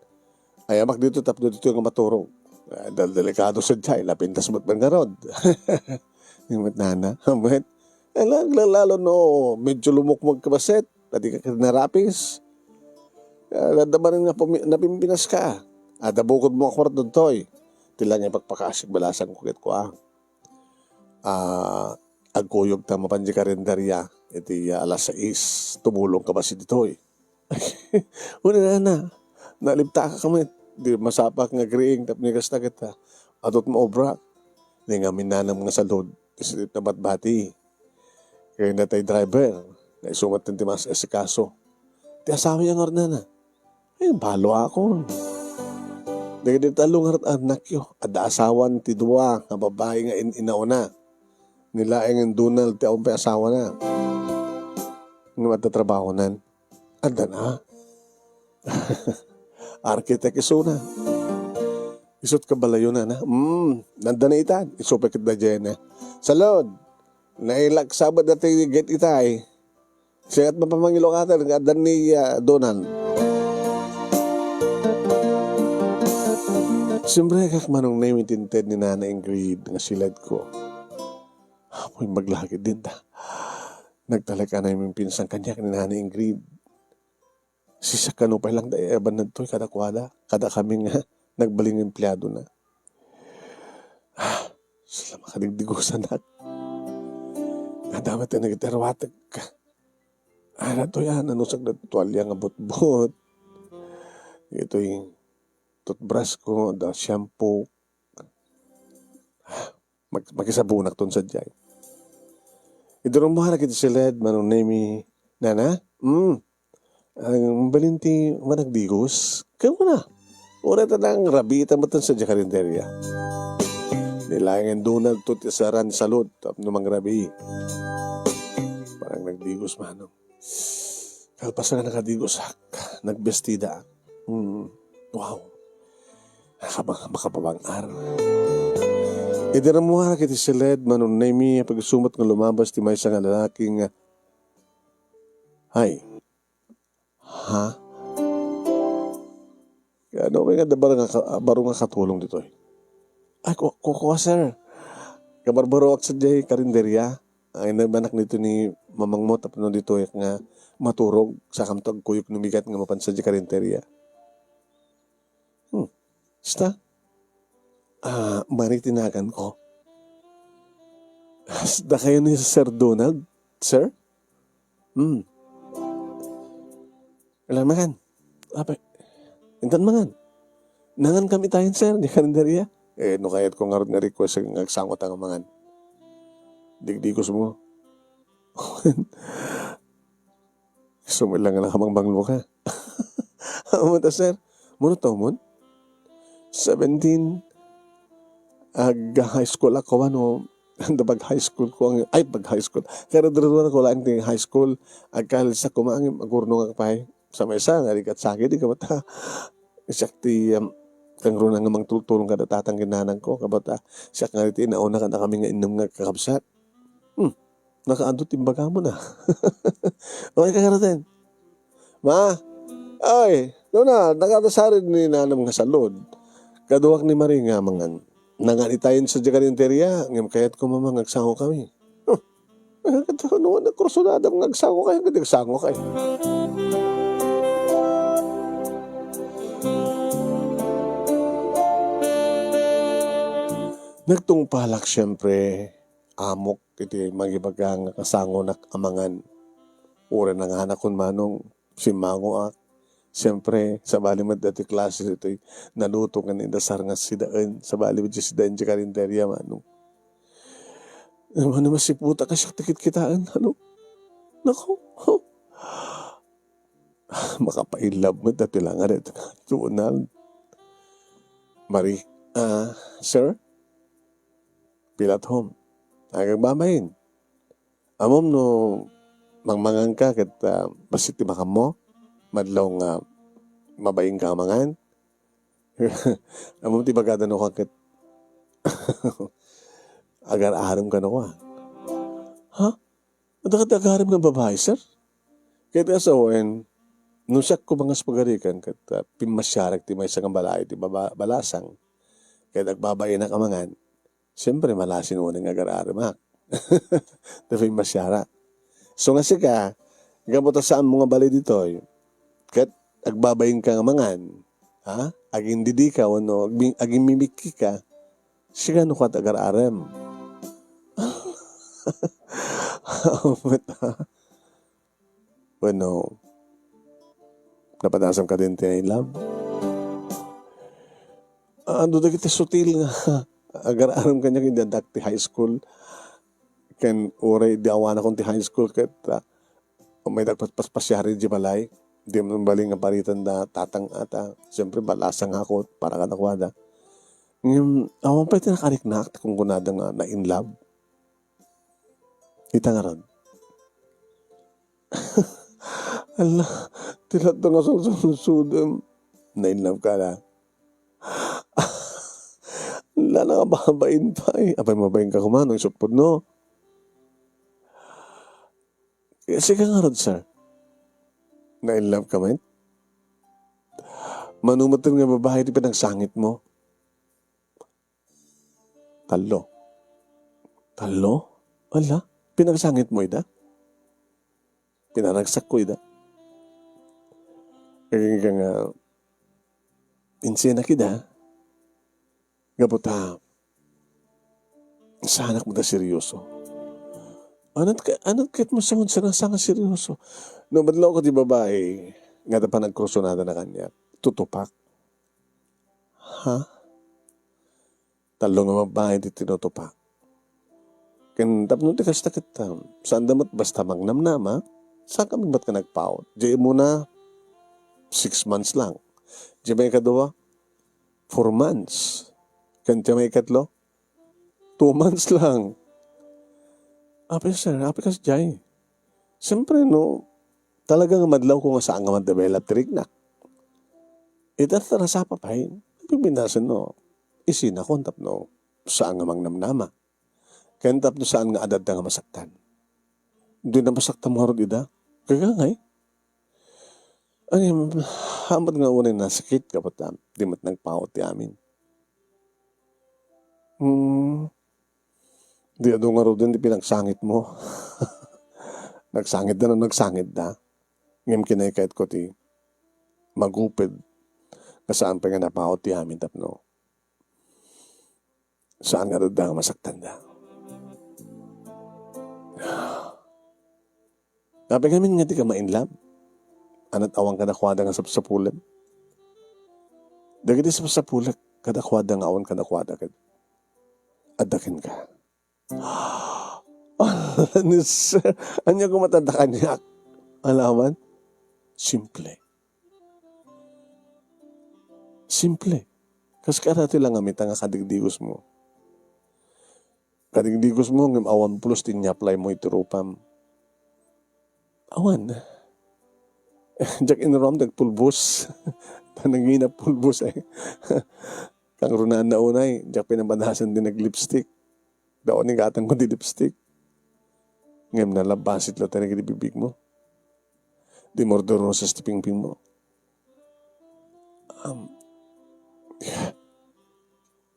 ayamak dito tapno dito nga maturog. Ah, dal-, delikado sadiay, napintas met man ngarud. Ni met nana, met. Eh, lag-, lalo no, medyo lumukmog ka baset, pati ka kinarapis. Ah, dadamarin nga pumi-, napimpinas ka. Adda bukod mo a kwarto ditoy. Ti lang ipagpakasig balasan ko ket kua. Ah, agkuyog ta mapan di karinderya iti, ah, alas sais, tumulong ka ba si ditoy? Una na, nalipta ka met. Di masapak nga agriing tapno kasta ket, ah, adut maobra. Ni ngamin nanam nga salud, isip na batbati. Kaya na tay driver, na isumat ti mas esikaso. Ti asawa niya nga ordana. Ay, balo akon. Dagiti tallo nga rat-, annakyo, adda asawan ti dua nga babbai nga in-, inauna. Ni laeng ni Donald ti awan pay asawana. Ngem adda trabahonan. Adda na. Architect isuna. Isut' kabalayona na. Mm, adda na itan. Isu pay ket daydiay na. Salud. Nailak sabat dati get itay. Siya ket mapamangilo katan nga adda ni, ah, Donald. Siempre, kak Manong Nemy, tinted ni Nana Ingrid nga siledko. Apoy, maglagid din ta. Nagtalek anay min pinsan kaniak ni Nana Ingrid. Sisak kano pay lang da eban dagtoy kadakuada, kada kami nga nagbalin nga empleyado na. Ah, sala makadigdigusanak. Nadamit nga nagitaruatek. Ano to yan? Ano sa tuwalya nga butbut? Ito'y toothbrush ko, da shampoo. Mag-, makisabunak ton sadiay. Idurong mo harak iti siled, Manong Nemy, nana? Mm. Ang balin ti managdigos? Kaya mo na. Ura ta nang rabi ita matan sa karinderya. Nilangan Donald to ti saran salud, tapno mangrabi. Parang nagdigos, Manong. Kalpasan nga nakadigosak, nagbestida. Hmm. Wow. Nakabang-, makapabang-ar. Idi rammuar iti siled, Manong Nemy, pagsumat nga lumabas ti maysa nga lalaki nga, "Hay." "Ha?" Kaya ano may nga baro nga ka-, baro nga katulong ditoy? Ay, ku-, ku-, kuha, sir. Kabarbaroak sa jay karinderya. Ay, naibanak nito ni mamang mo tapno ditoy nga maturog sa kamto agkuyog no migat nga mapan sa jay karinderya. Hmm. Basta, ah, Marie tinagan ko. Dakayo ni Sir Donald, sir? Hmm. Wala man. Apay, intan mangan. Nangan kami tayo, sir, di karinderya. Eh, no kayat ko ngarud nga request nga agsango ta nga mangan. Digdigos mo. Sumila nga nakabangbanglo ka. Amo ta, sir. Muna to, mon? Seventeen. Ag-high school ako, ano, anda pag-high school ko, ang, ay, pag-high school. Kaya duro ko lang ting high school. Ag-college ako, maangim, agurno nga pay. Sa maysa, nga di kat sakit, di ka bata. Siak ti, um, kang runa nga mangtultulong kada tatang kinanang ko, kabata. Siak nga iti inauna kada kami nga innom nga kakabsat. Hmm. Nakaadto ti imbagam na. Okay ka karaten? Ma? Ay, Luna, nakatasarin ni nanam nga salud. Kaduak ni Marie nga mangan. Nangan itayon sa karinderya, ngem kayat ko mamang agsango kami. Huh. Ay, kato, ano nga nagkursunada nga agsango kayo, nga agsango kayo. Nagtungpalak, siyempre, amok iti mangibaga nga kasangonak a mangan. Uray nanganakon manong, simmangoak. Siyempre, sabali met dati klase ditoy naluto nga inasar nga sidaen. Sabali met di sidaen di karinderya, manong. Ano, masiputa ka siya tikit kitaen, ano? Nako, Makapainlove met dati langadet. Donald. Mari, ah, sir? Feel at home. Agbabain. Ammom no mangmangan ka ket, ah, bassit ti makammo? Madlaw nga mabain ka mangan? Ammom ti bagada no ka ket agar-arem ka no ka? Ha? Adda kadi agarem nga babai, sir? Ket asawen, no siak koma nga pagarikan ket, ah, pimmasiarak ti maysa nga balay ti baba-, balasang. Ket agbabainak a mangan, siempre, malasin unay nga agar-aremak. Ta pimmasiarak. So nga sika, gapu ta saanmo nga balay ditoy, ket agbabain ka nga mangan, ha? Agindidi ka wenno agbi-, agimimikki ka, sika no kat agar-arem. Amet, ha? Wenno, napadasam ka din ti nainlove? Ah, adu dagiti sutil nga agar-arem kaniak idi addak ti high school. Ken uray idi awanakon ti high school ket, ah, maydak pas-, paspasiar idi balay. Di man bali nga paritan da tatang ata. Siyempre, balasang ako para kadakuada. Ngem, awan pay ti nakariknak ti kunkunada nga na-in love. Ita ngarud. Ala, ti latta nga salsalsudem. Na-in love ka na. Ala, nangababain pay. Apay, mabain ka koma no isut pudno? Sika ngarud, sir. Na-in love ka met? Mano met nga babai ti pinagsangitmo? Tallo. Tallo? Ala, pinagsangitmo ida? Pinaragsakko ida. Kagingga nga, insenak ida. Gapu ta, saanak met a seryoso. Anat ka, anat ket mo sa nga seryoso. No, madlaw ka ti babai, nga adda panagkursunada na kaniak. Tutupak. Ha? Tallo nga babai ti tinutupak. Ken tapno ti kasta ket, um, saan da met basta magnamnama, saan kami met ka nagpaut? Diay muna, six months lang. Diay maikadua, four months. Ken diay maikatlo, two months lang. Apay, sir, apay kas diay? Siyempre, no, talaga nga madlaw ko nga saan nga man-develop ti riknak. Ita, ta nasapa pay, pipindasen, no, isinakon tapno saan nga magnamnama. Ken tapno saan nga adda nga masaktan. Di na masaktan mo ngarud ida. Kagangay. Ay, hamat nga unay nasakit, kapatang. Di met nagpaut ti amin. Hmm. Di adu ngaruden ti pinagsangitmo. Nagsangitda no nagsangitda. Ngem kinaykayatko ti maguped nga saan pay nga napaut ti amin tapno saan nga adda nga masaktanda. Apay ngamin nga di ka ma-in love? Anat awan kadakuada nga sapsapulem? Dagiti sapsapulek kadakuada nga awan kadakuada ket adda kenka. Ala ni sir, ania koma ti adda kaniak? Alaman? Simple. Simple. Kas karati lang a mita nga kadigdigos mo. Kadigdigos mo, ngem awan pulos ti inyaplaymo iti rupam. Awan. Diak inuram ti agpulbos. Ta nangina pulbos, eh. Kangrunaan na unay, diak pinabadasan ti naglipstick. Dao ni gatang ko ti lipstick. Ngem nalabbasit la tayo iti bibig mo. Di murdo rosas ti pingping mo. Um,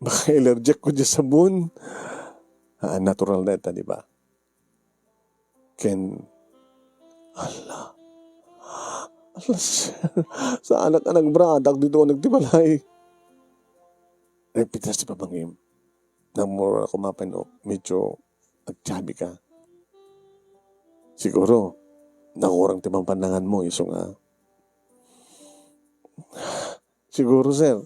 baka allergic ko di sabon. Ah, natural na ita, di ba? Ken, ala, ala, sir, saanak a nagbradak dito nagtibalay. Nagpitas ti pamangim. Nagmura ko mapan, no, medyo agtiabi ka. Siguro, nakurang ti pampannangan mo, isu nga. Siguro, sir,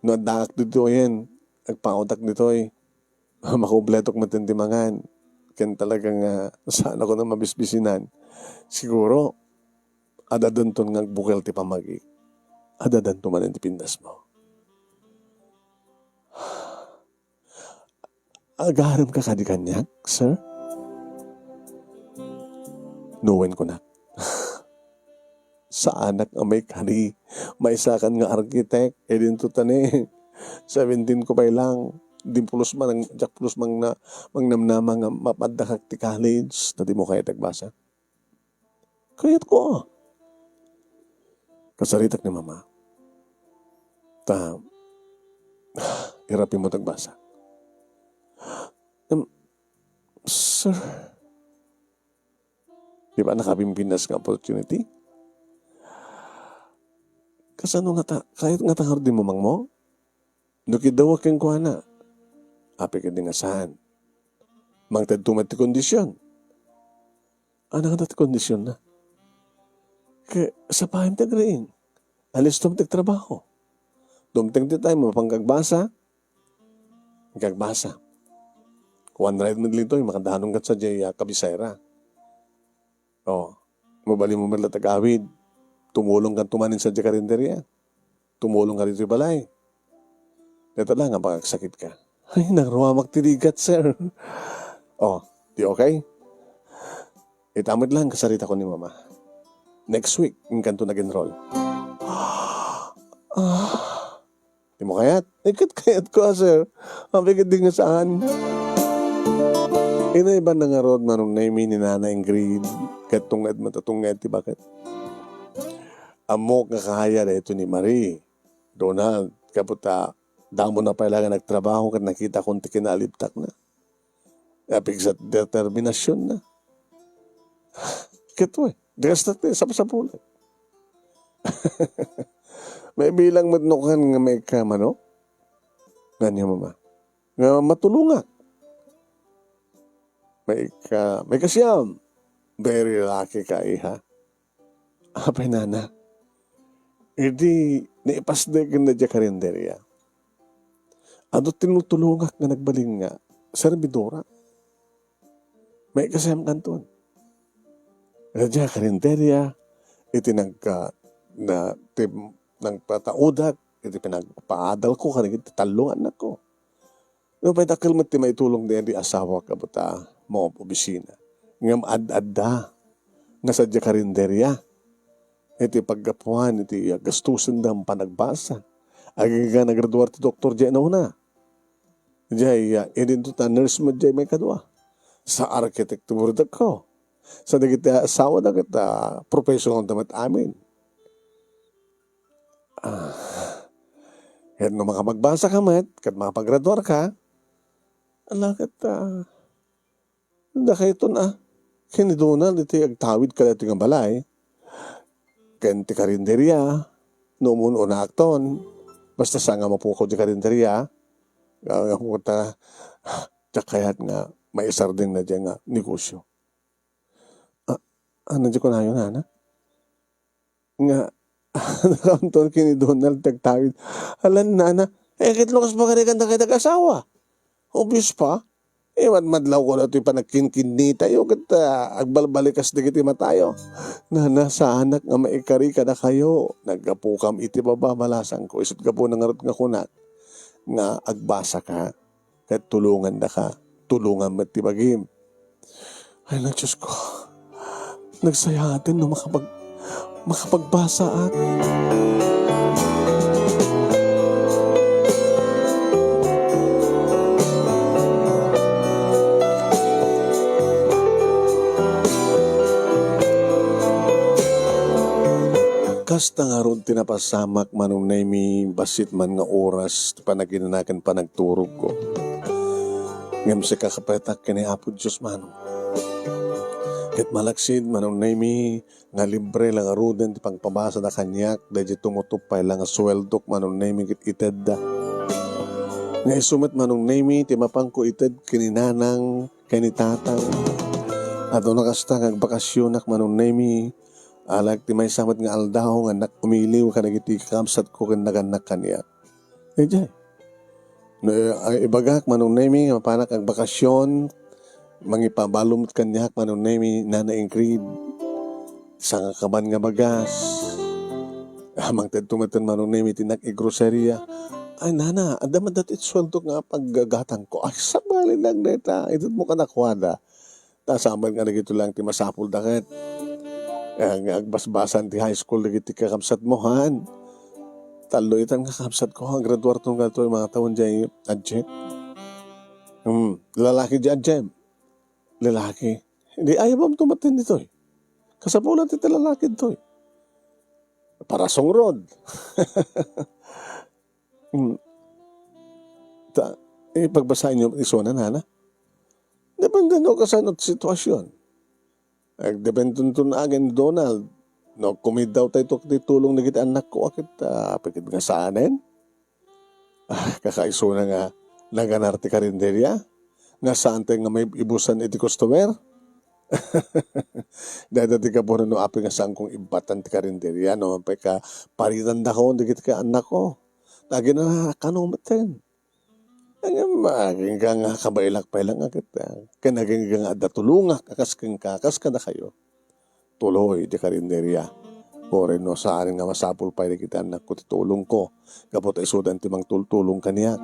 no addaak ditoyen, agpautak ditoy, makumpletok met ti mangan. Ken talaga nga, saan ako na mabisbisinan. Siguro, ad-adanton nga agbukel ti pammagik. Ad-adanto manen ti pinnasmo. Agarem ka kadi kaniak, sir? No wen kunak. Saanak a maikari, maisakan nga architect, idinto ta ni seventeen ko pay lang, di pulos man, diak pulos mangna-, mangnamnama nga mapaddakak ti college, ta dimo kayat agbasa. Kayatko, ah. Kasaritak ni Mama. Ta, irapimmo ti agbasa. Em, sir, di ba nakabimbinas nga opportunity? Kasano ngata, kayat ngata ngarud ti mamangmo? No kidawak kenkuana, apay kadi nga saan? Mangtedto met ti kondisyon. Ania ngata ti kondisionna? Ket sapay ti agriing. Alistom ti agtrabaho. Dumteng ti time, mapanka agbasa. Agkabasa. Kuan ride met ditoy, makadanon ket sadiay, ah, kabisera. Oh, mabalinmo met la ti agawid. Tumulong kanto manen sadiay karinderia. Tumulong ka ditoy balay. Dayta la nga makagsakit ka. Ay, nangruamak ti rigat, sir. Oh, di okay? Ita met lang kasaritakon ni Mama. Next week, inkanto nag-enroll. Ah, di mo kayat? Ay, ket kayatko, ah, sir. Apay kadi nga saan? Inaybanna ngarud, Manong Nemy, ni Nana Ingrid. Ket tunged met, tunged ti baket. Ammok nga kaya daytoy ni Marie, Donald, gapu ta damona pay la nga nagtrabaho ket nakitakon ti kinaalibtakna. Apigsa ti determinasyonna. Ket wen, di kasta ti sapsapulan. Maibilang met no kan nga maikka, Manong? Ania, Mama? Nga matulongak. Maikka, maikasiam. Very lucky ka, iha. Apay, Nana? Idi naipasdek ken sadiay karinderia, adu tinutulongak nga nagbalin nga servidora. Maikasiam kanton. Sadiay karinderia, iti nagka-, na, ti, nagpataudak, iti pinagpaadalko, kadagiti tallo nga annakko. Nupay dakkel met ti maitulong daydi asawak, gapu ta maob-obisina. Ngem ad-adda nga sadiay karinderia iti paggapuan iti gastusenda a panagbasa. Agingga nagraduar ti doktor diay nauna. Diay, ah, idinto ta nurse met diay maikadua. Sa arkitekto ti burutekko. Sa dagiti asawada ket, ah, professional da met amin. Ah, ket no makapagbasa ka met, ket makapagraduar ka, ala ket, ah, dakayton, ah, ken ni Donald iti agtawid kadaytoy nga balay, ken ti karinderia, no umun-unaakton, basta saan nga mapukaw ti karinderia, nga, nga, ta, diak kayat nga maisardengna diay nga negosyo. Ah, ano di kunayo, Nana? Nga, nakaamton ken ni Donald ti agtawid. Alan, Nana, eh, ket lukas pagarigan dakay asawa. Obvious pa. Eh, madmadlaw ko daytoy panagkinkinnitayo, ket, ah, agbalbalikas dagiti matayo. Nana, saanak nga maikari kadakayo. Naggapukam iti baba, balasangko. Isut' gapuna ngarud nga kunak nga agbasa ka. Ket tulongandaka, tulongan met ti bagim. Ay, na, Diyos ko, nagsayaaten no makapag-, makapagbasaak. Kasta ngarud ti napasamak, Manong Nemy, bassit man nga oras ti panaginana ken panagturogko. Ngem sika, kapetak ken ni Apo Dios, Manong. Ket malaksid, Manong Nemy, nga libre la ngaruden ti pagpabasada kaniak, daydi tumutop pay la nga sueldok, Manong Nemy, ket itedda. Nga isu met, Manong Nemy, ti mapanko ited ken ni Nanang ken ni Tatang. Aduna kasta nga agbakasyonak, Manong Nemy, alaek ti maysa met nga aldaw nga annak umiliw kadagiti kakabsatko ken nagannak kaniak. Idiay. No, ay, ibagak, Manong Nemy, nga mapanak agbakasyon, mangipabalo met kaniak, Manong Nemy, Nana Ingrid. sangakaban nga bagas. Ah, mangted tumeten Manong Nemi ti innak iti groceria. "Ay, nana, adda met daytoy suweldok nga paggatangko." "Ay, sabali lang dayta, itedmo kadakuada. Ta saan met nga dagitoy lang ti masapulda ket, eh, nga agbasbasan ti high school dagiti kakabsatmo, han? Tallo itan nga kakabsatko, agraduarton kadtoy mga tawen diay, Adjet." "Hmm, lalaki diay, Adjet?" "Lalaki." "Di, ayaw met tumeten ditoy. Kasapulan ti lalaki ditoy. Para sungrod." Hmm. Ta, eh, pagbasaenyo isuna, nana. Depende no kasano ti sitwasyon. Agdepende ton agen ni Donald. No, kumiddawtayto ti tulong dagiti annakko, a ket, ah, apay ket nga saanen? Ah, kakaisuna nga naganar ti karinderia, nga saantay nga maibusan iti customer. Dayta ti gapuna no apay nga saankon ibbatan ti karinderia, no, apay ka paritandakon dagiti annakko. Aginanarak kano metten. Ngem, agingga nga kabaelak pay lang a ket, ah, ken agingga nga adda tulongak a kas kenka, kas kadakayo. Tuloy ti karinderia. Uray no saan nga masapul pay dagiti annakko ti tulongko, gapu ta isudan ti mangtultulong kaniak.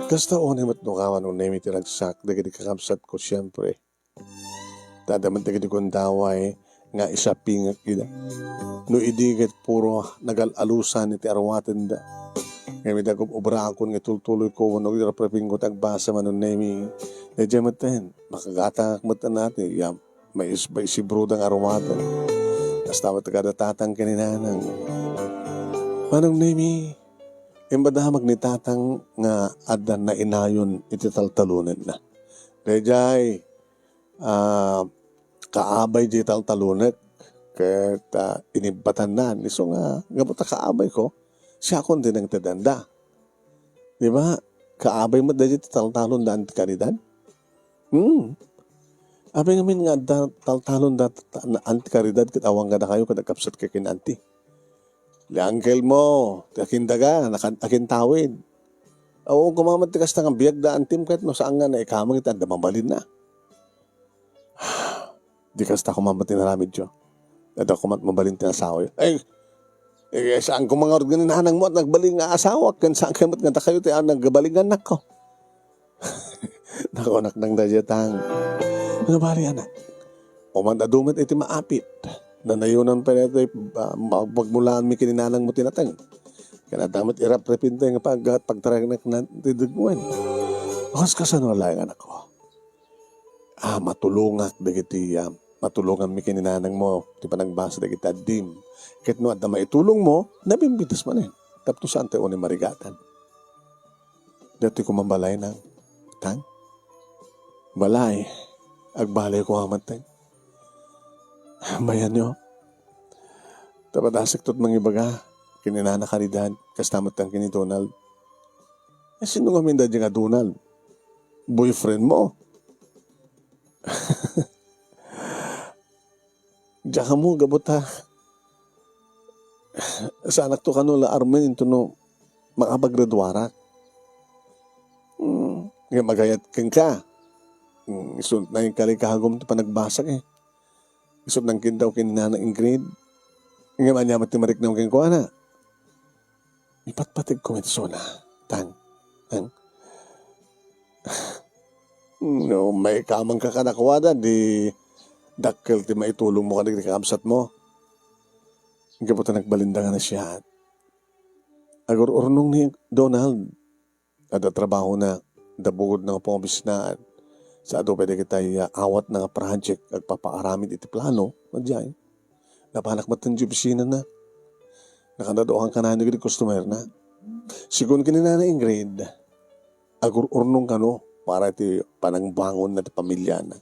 Kasta unay met no kawan unay mi ti ragsak dagiti kakabsatko, siempre. Ta adda met dagiti gundaway nga isapingek ida. No idi ket puro nagal-alusan iti arwatenda. Ngem ida gub-, obraakon nga itultuloyko wenno iraprapingko ti agbasa, Manong Nemi. Daydiay metten, makagatangak metten ati, ya, mais-, maisibruda nga arwaten. Kasta met kada tatang ken ni nanang. Manong Nemi, imbadamag ni tatang nga adda nainayon iti taltalonenna. Daydiay, ah, kaabay diay taltalonek ket, ah, inibbatanna. Isu nga, gapu ta kaabayko, siakon ti nangtedanda. Di ba? Kaabay met daydiay ti taltalonda Auntie Caridad. Hmm. Apay ngamin nga adda taltalonda ta-, na Auntie Caridad ket awan kadakayo ket agkabsat ken Auntie. Ni uncle mo, ti akindaga, nakan-, akintawid. Awan koma met ti kasta nga biag da Auntie-m ket no saan nga naikamang iti adda mabalinna. Di kasta koma met ti inaramidyo. Adda koma met mabalin ti asawayo. Ay, eh, saan koma nga urot nga ni nanang mo at nagbalin nga asawa, ken saan koma met nga dakayo ti, ah, nagbalin nga annakko. Nakunak nang daydiay tang. Nabali, anak. Uman adu met iti maapit. Nanayonan pay daytoy, ah, ma-, pagmulaan mi ken ni nanang mo ti nateng. Ken adda met iraprepinte nga pag-, pagtaragnak na ti daguen. Kas-, kasano laeng, anakko? Ah, matulongak dagiti, ah, matulongan mi ken ni nanang mo ti panagbasa dagiti addim. Ket no adda maitulong mo, nabimbitas manen. Tapno saan tayo unay marigatan. Daytoy koma balay nang, tang? Balay, agbalay ko a met, tang. Bayanyo. Ta padasek tot mangibaga, ken ni Nana Caridad, kasta met tang ken ni Donald. Eh, sino ngamin daydiay nga Donald? Boyfriend mo? Diak ammo, gapu ta, saanakto kano la Armin intono makapaggraduarak. Hmm, nga magayat kenka. Hmm, isu nainkari kagum ti panagbasak, eh. Isu nangkindaw ken ni Nana Ingrid. Nga ania met ti mariknam kenkuana. Ipatpategko met isuna, tang. Tang. No maikamangka kadakuada, di dakkel ti maitulongmo kadagiti kakabsatmo. Gapu ta nagbalinda nga nasayaat. Agur-urnong ni Donald. Adda trabahona, adda bukodna nga pangobisinaan. Sa adu pay dagitay, ah, awatna nga project, agpapaaramid iti plano, madiay. Napanak met ti opisinana. Nakadaduakan kanayon dagiti customerna. Sigun ken ni Nana Ingrid, agur-urnong kano para iti panangbangon na ti pamiliana.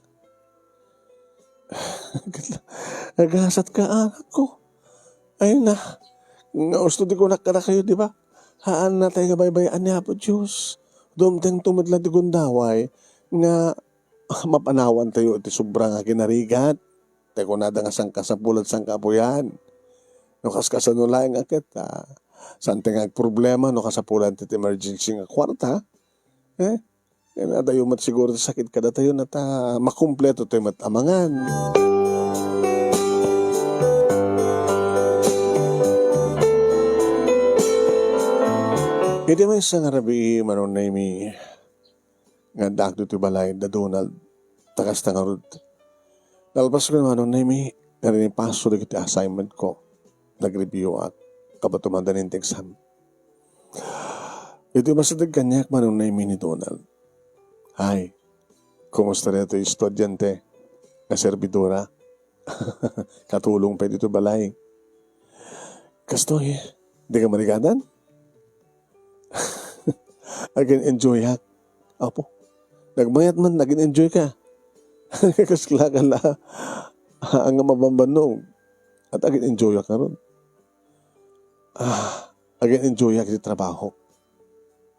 Agasat ka, anakko. Ay na, nga usto ti kunak kadakayo, di ba? Haan natay nga baybay-an ni Apo Dios. Dumteng tumedla ti gundaway nga mapanawan tayo iti sobra nga kinarigat. Tay kunada nga sangkasapulan, sangkaapuyan. No kaskasano laeng a ket, ah, saan ti nga agproblema no kasapulan ti emergency nga kuarta, eh, Ken adayo met siguro ti sakit kadatayo, ta makumpleto tayo met amangan. Iti maysa nga rabii, Manong Nemy, nga addaak ditoy balay da Donald, ta kasta ngarud. Nalpas ko ni Manong Nemy, nga inipaso dagiti assignment ko. Nag-review ak, kabato man da ninti exam. Iti masideg kaniak, Manong Nemy, ni Donald. Hay, kumusta daytoy estudiante nga servidora? Katulong pay ditoy balay. Kastoy, di ka marigadan? Agin-enjoyak. Apo, nagmayat man, nagin-enjoy ka. Kas la ka la, ang mabambannog. At agin-enjoyak ngarud. Ah, agin-enjoyak iti trabaho.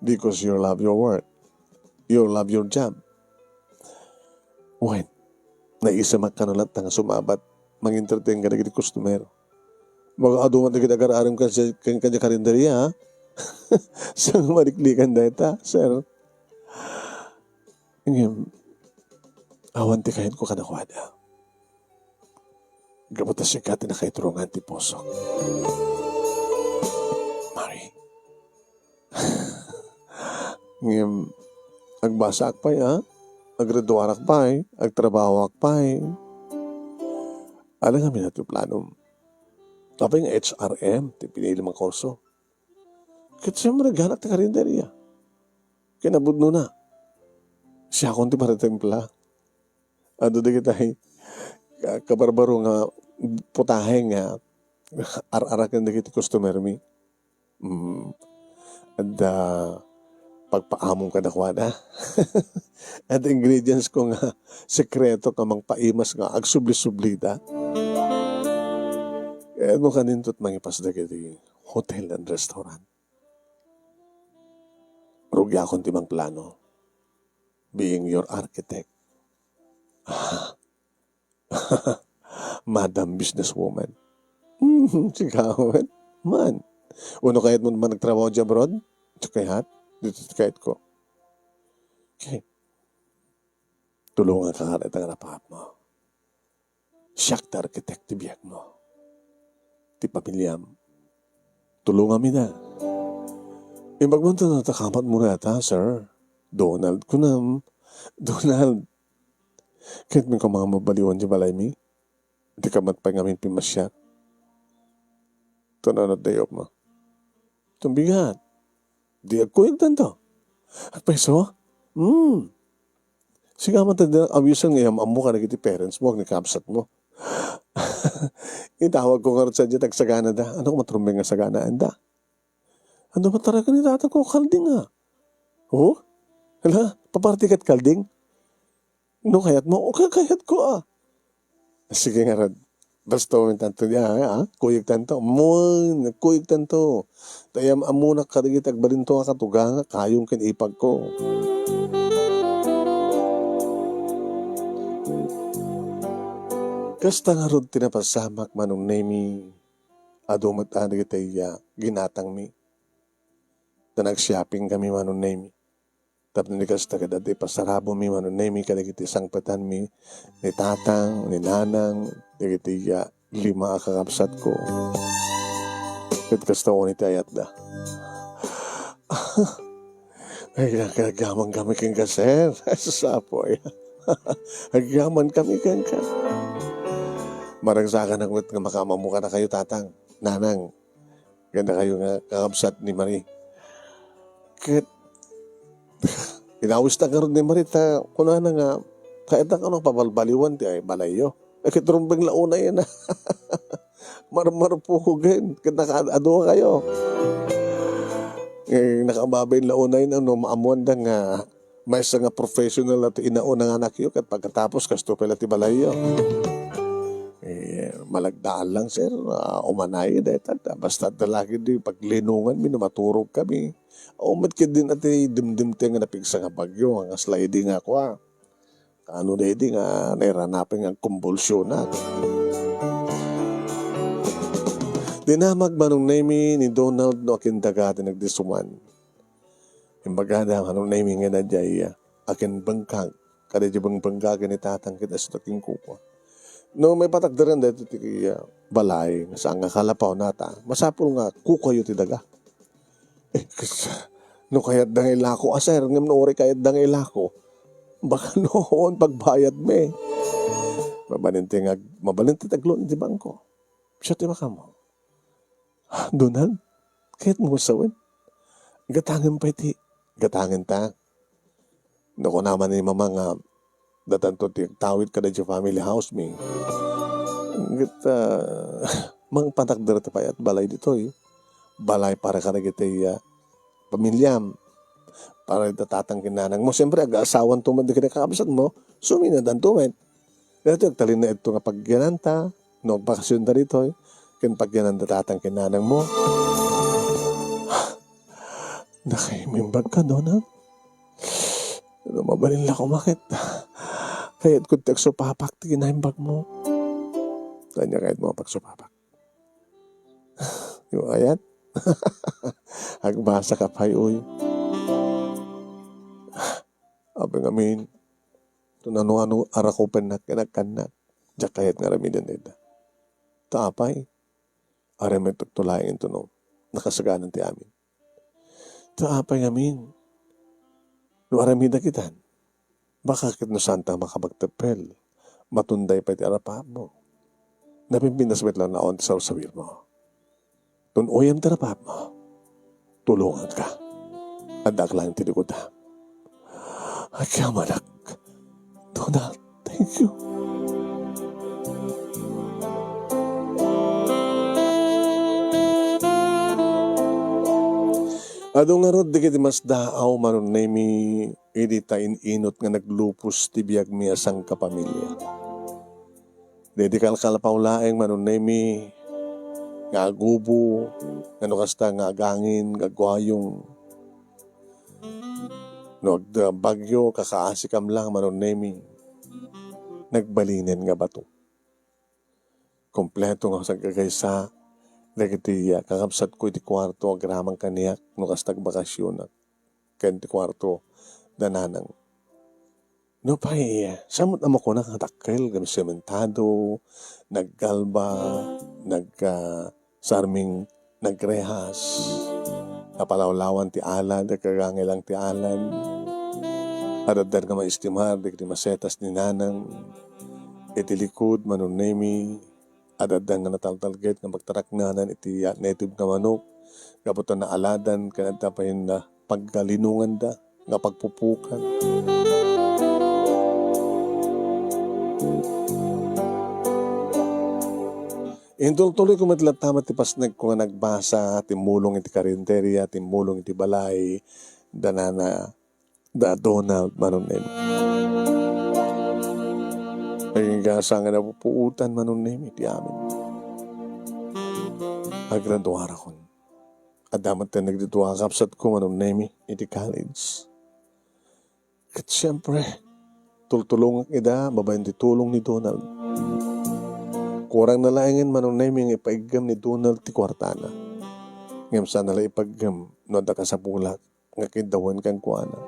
Because you love your work. You love your job. Wen, naisamak kano latta nga sumabat, mangentertain kadagiti customer. Maga adu man dagiti agar-arem ken, ken, ken karinderya, ha? Saan maliklikan dayta, sir? Ngem, awan ti kayatko kadakuada. Gapu ta sika ti nakaiturongan ti pusok. Mary. Ngem, agbasaak pay, a? Aggraduarak pay, agtrabahoak pay. Adda ngamin ti planom. Apay nga H R M ti pinilim a kurso. Ket siyempre, nagganak ti karinderya. Kinapudnona, siakon ti maritimpla. Adu dagiti ka-, kabarbaro nga putahe nga ar-araken dagiti customer mi. Mm. Adda pagpaamong kadakuada. Adda ingredients ko nga sekreto nga mangpaimas nga agsubli-sublida. Kaya no kanintot mangipas dagiti hotel and restaurant. Rugiakon ti mangplano. Being your architect. Madam Businesswoman. Hmm, sigawan. Man. Uno kayat mo man nagtrabaho di abroad? Ito kayat? Dito kayat ko. Okay. Tulungan ka nga ita nga napaap mo. Siak ti architect ti biag mo. Ti pamiliam. Tulungan mi da. Imbag man ta natakamat mo na ta, sir. Donald, kunam. Donald. Ket mi ka mga mabaliwan di balay mi. Di ka mat pay ngamin pimasiar. Tunanat dayop mo. Tumbigat. Di agkuyog tanto. Agpayso? Hmm. Siga man ta di awisan nga iyam-ammo ka dagiti parents mo, ni kabsat mo. Itawag ko nga rod sa diyan, agsagana da. Ano ko matrumbeng nga sagana, anda? Ano mataragan ni tatang ko, kalding, ah? Oh? Hala, paparti kat kalding? No, kayat mo? O, ka-, kayat ko, ah. Sige nga rod. Basta umin tanto di, ah, ah, kuyog tanto. Muwan, kuyog tanto. Tayam amunak kadagiti agbalinto nga katuga nga kayong ken ipag ko. Kasta nga rod ti napasamak, Manong Nemy. Adu met a dagiti, ah, ginatangmi. Ta nag-shopping kami, Manong Nemy. Tapno ni kasta ket adda ipasarabmi, Manong Nemy, kadagiti sangpetanmi ni tatang, ni nanang, dagiti, ah, lima a kakabsatko. Ket kasta unay ti ayatda. Ay, agyaman kami kenka, sir. Ay, sus, Apo, ay. Agyaman kami kenka. Maragsakanak met nga makaammo kadakayo, tatang, nanang. Ken dakayo nga kakabsat ni Marie. Ket inawista ngarud ni Marie ta kunana nga, kayatna kano pabalbaliwan ti ay balayyo. Ket rumbeng la unay na. Marmarpukogen. Ket nakaadu kayo. Eh, nakababay la unay na no maammuanda nga maysa nga professional ti inauna nga anakyo, ket pagkatapos, kasto pay la ti balayyo. Eh, malagdaan lang, sir. Ah, umanay, dayta, basta adda lagi di paglinongan mi no maturog kami. Awan met ket din ati dimdimte nga napigsa nga bagyo, nga kasla idi nga kua. Kano daydi nga nairanapen nga agkumbulsionak. Dinamag Manong Nemy ni Donald no akindaga ti nagdisuman. Imbagada, Manong Nemy, nga na diay, ah, a ken bengkag, kada di bengbengga ken ni tatang ket isu ti kinkukua. No maipatakderen daytoy ti, ah, balay nga saan nga kalapaw nata, masapul nga kukuayo ti daga. Eh, kas-, no kayatda nga ilako, a, sir, ngem no uray kayatda nga ilako, baka no, on pagbayadmi. Mabalin ti nga, mabalin ti taglo ti bangko. Siya ti makamo. "Donald, kayatmo sawen? Gatangen pay ti," gatangen ta. No kuna man ni mama nga, datanto ti agtawid kada di family house mi. Ket, ah, mangpatakder ti payat balay ditoy. Balay para kadagiti, ah, pamilyam. Para ita tatang ken nanang mo. Siyempre, ag-asawan to man di kinakabsat mo. Suminadan to man. Daytoy agtalinaedto nga pagyananta, no agbakasyon ta ditoy, ken pagyananda tatang ken nanang mo. Nakaimbag ka, Donald? No mabalin la kumakit. Kayat ko ti agsupapak ti kinaimbag mo. Kanya kayat mo pagsupapak. Yung ayat? Agbasa ka pay, uy. Apay ngamin, to nano-ano arakupennak ken agkannak, diak kayat nga aramiden dayta. Ta apay, aramidek to laeng intono, nakasaganan ti amin. Ta apay ngamin, no aramidak itan, baka ket no saanta makapagteppel, matunday pay ti arapaapmo. Napimpinas met la naon ti sarsawirmo. Tun-oyem ti rapaapmo. Tulonganka. Addaak laeng ti likudam. Agyamanak. Donald, thank you. Adu ngarud dagiti masdaaw, Manong Nemy, idi ta in-inut nga naglupos ti biagmi a sangkapamilia. Daydi kalkalpaw laeng, Manong Nemy, nga agubo, nga no kasta nga agangin, nga agwayong. No agda bagyo, kakaasikam lang, Manong Nemy, nagbalinen nga bato. Kompleto nga saggagaysa dagiti, ah, kakabsatko iti kuarto, agraman kaniak no kasta agbakasyonak ken ti kuarto da nanang. Nupay, siya met a makunak nga dakkel, ngem sementado, naggalba, nag, ah, sarming, nagrehas, napalawlawan ti alad, nagkagangelang ti alad. Adda nga maestimar dagiti masetas ni nanang. Iti likud, Manong Nemy, adda nga nataltalged nga pagtaraknanan iti native nga manok, gapu ta naaladan ken adda pay na paggalinunganda nga pagpupukan. Intultuloy ko met latta met ti pasnekko nga nagbasa, timmulong iti karinderia, timmulong iti balay, da nana, da Donald, Manong Nemy. Naging gasa nga napupuotan, Manong Nemy, ti amin. Agraduarakon. Adda met ti nagdudua a kabsatko, Manong Nemy, iti college. Ket siempre, tultulongak ida babaen ti tulong ni Donald. Kurangna laengen, Manong Nemy, nga ipaiggem ni Donald ti kuartana. Ngem saanna la ipaiggem no adda kasapulak nga kiddawen kenkuana.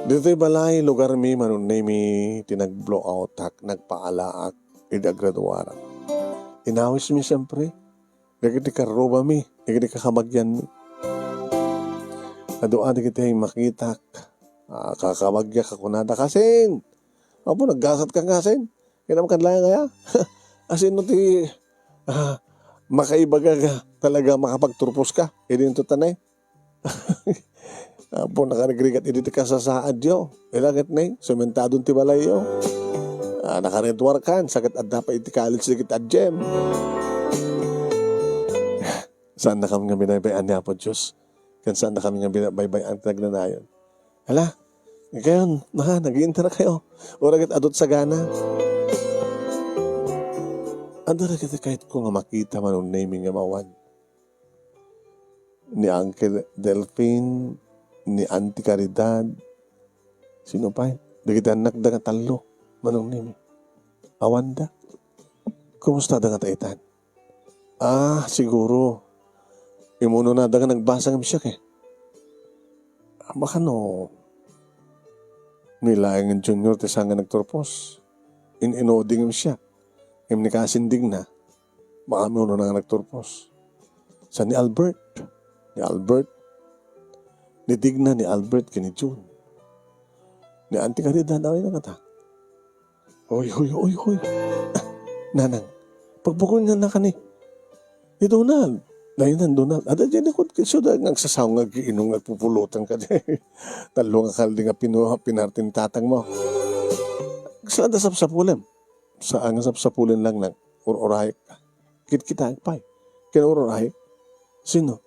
Ditoy balay, lugarmi, Manong Nemy, ti nag-blow outak, nagpaalaak idi agraduarak. Inawismi, siempre, dagiti karrubami, dagiti kakabagianmi. Adu a dagiti makitak, ah, kakabagiak a kunada, "Kasin! Apo, naggasat ka, Kasin? Kinam kan laeng aya?" Asino ti, ah, makaibaga nga talaga makapagturpos ka? Idi ito tanay? Apo, nakarigrigat idi ti kasasaadyo. Ila ket nay, sementadon ti balayyo. Ah, nakaredwar kan, saket adda pay iti college dagiti adjem. Saannakam nga binaybay-an ni Apo Dios. Ken saannakam nga binaybay-an ti nagnanayon. Hala, ngayon, na, nag-iinter kayo. Ura ket adut sagana. Adda dagiti kayatko nga makita, Manong Nemy, nga mawan. Ni Uncle Delfin, ni Auntie Caridad, sino pay? Dagiti annakda nga tallo, Manong Nemy. Awanda. Kumustada ngata itan? Ah, siguro. Imunonada nga nagbasa ngem siak, eh. Baka no, ni laeng Junior ti saan nga nagturpos. In-inudi ngem siak. Ngem ni kasin Digna, baka ni unona nga nagturpos. Sa ni Albert. Ni Albert. Ni Digna, ni Albert, ken ni Jun. Ni Auntie Caridad, away na kata. Hoy, hoy, hoy, hoy. Ah, nanang, pagpukoyennaka ni, ni Donald. Dayonan, Donald. Adda diay likod, isu da nga agsasaw nga agiinom nga agpupulutan kadi. Tallo nga kaldi nga pinu-, pinarti ni tatangmo. Saan da sapsapulem? Saan nga sapsapulen lang nang ur-urayek ka. Kitkitaek pay. Ken ur-urayek. Sino?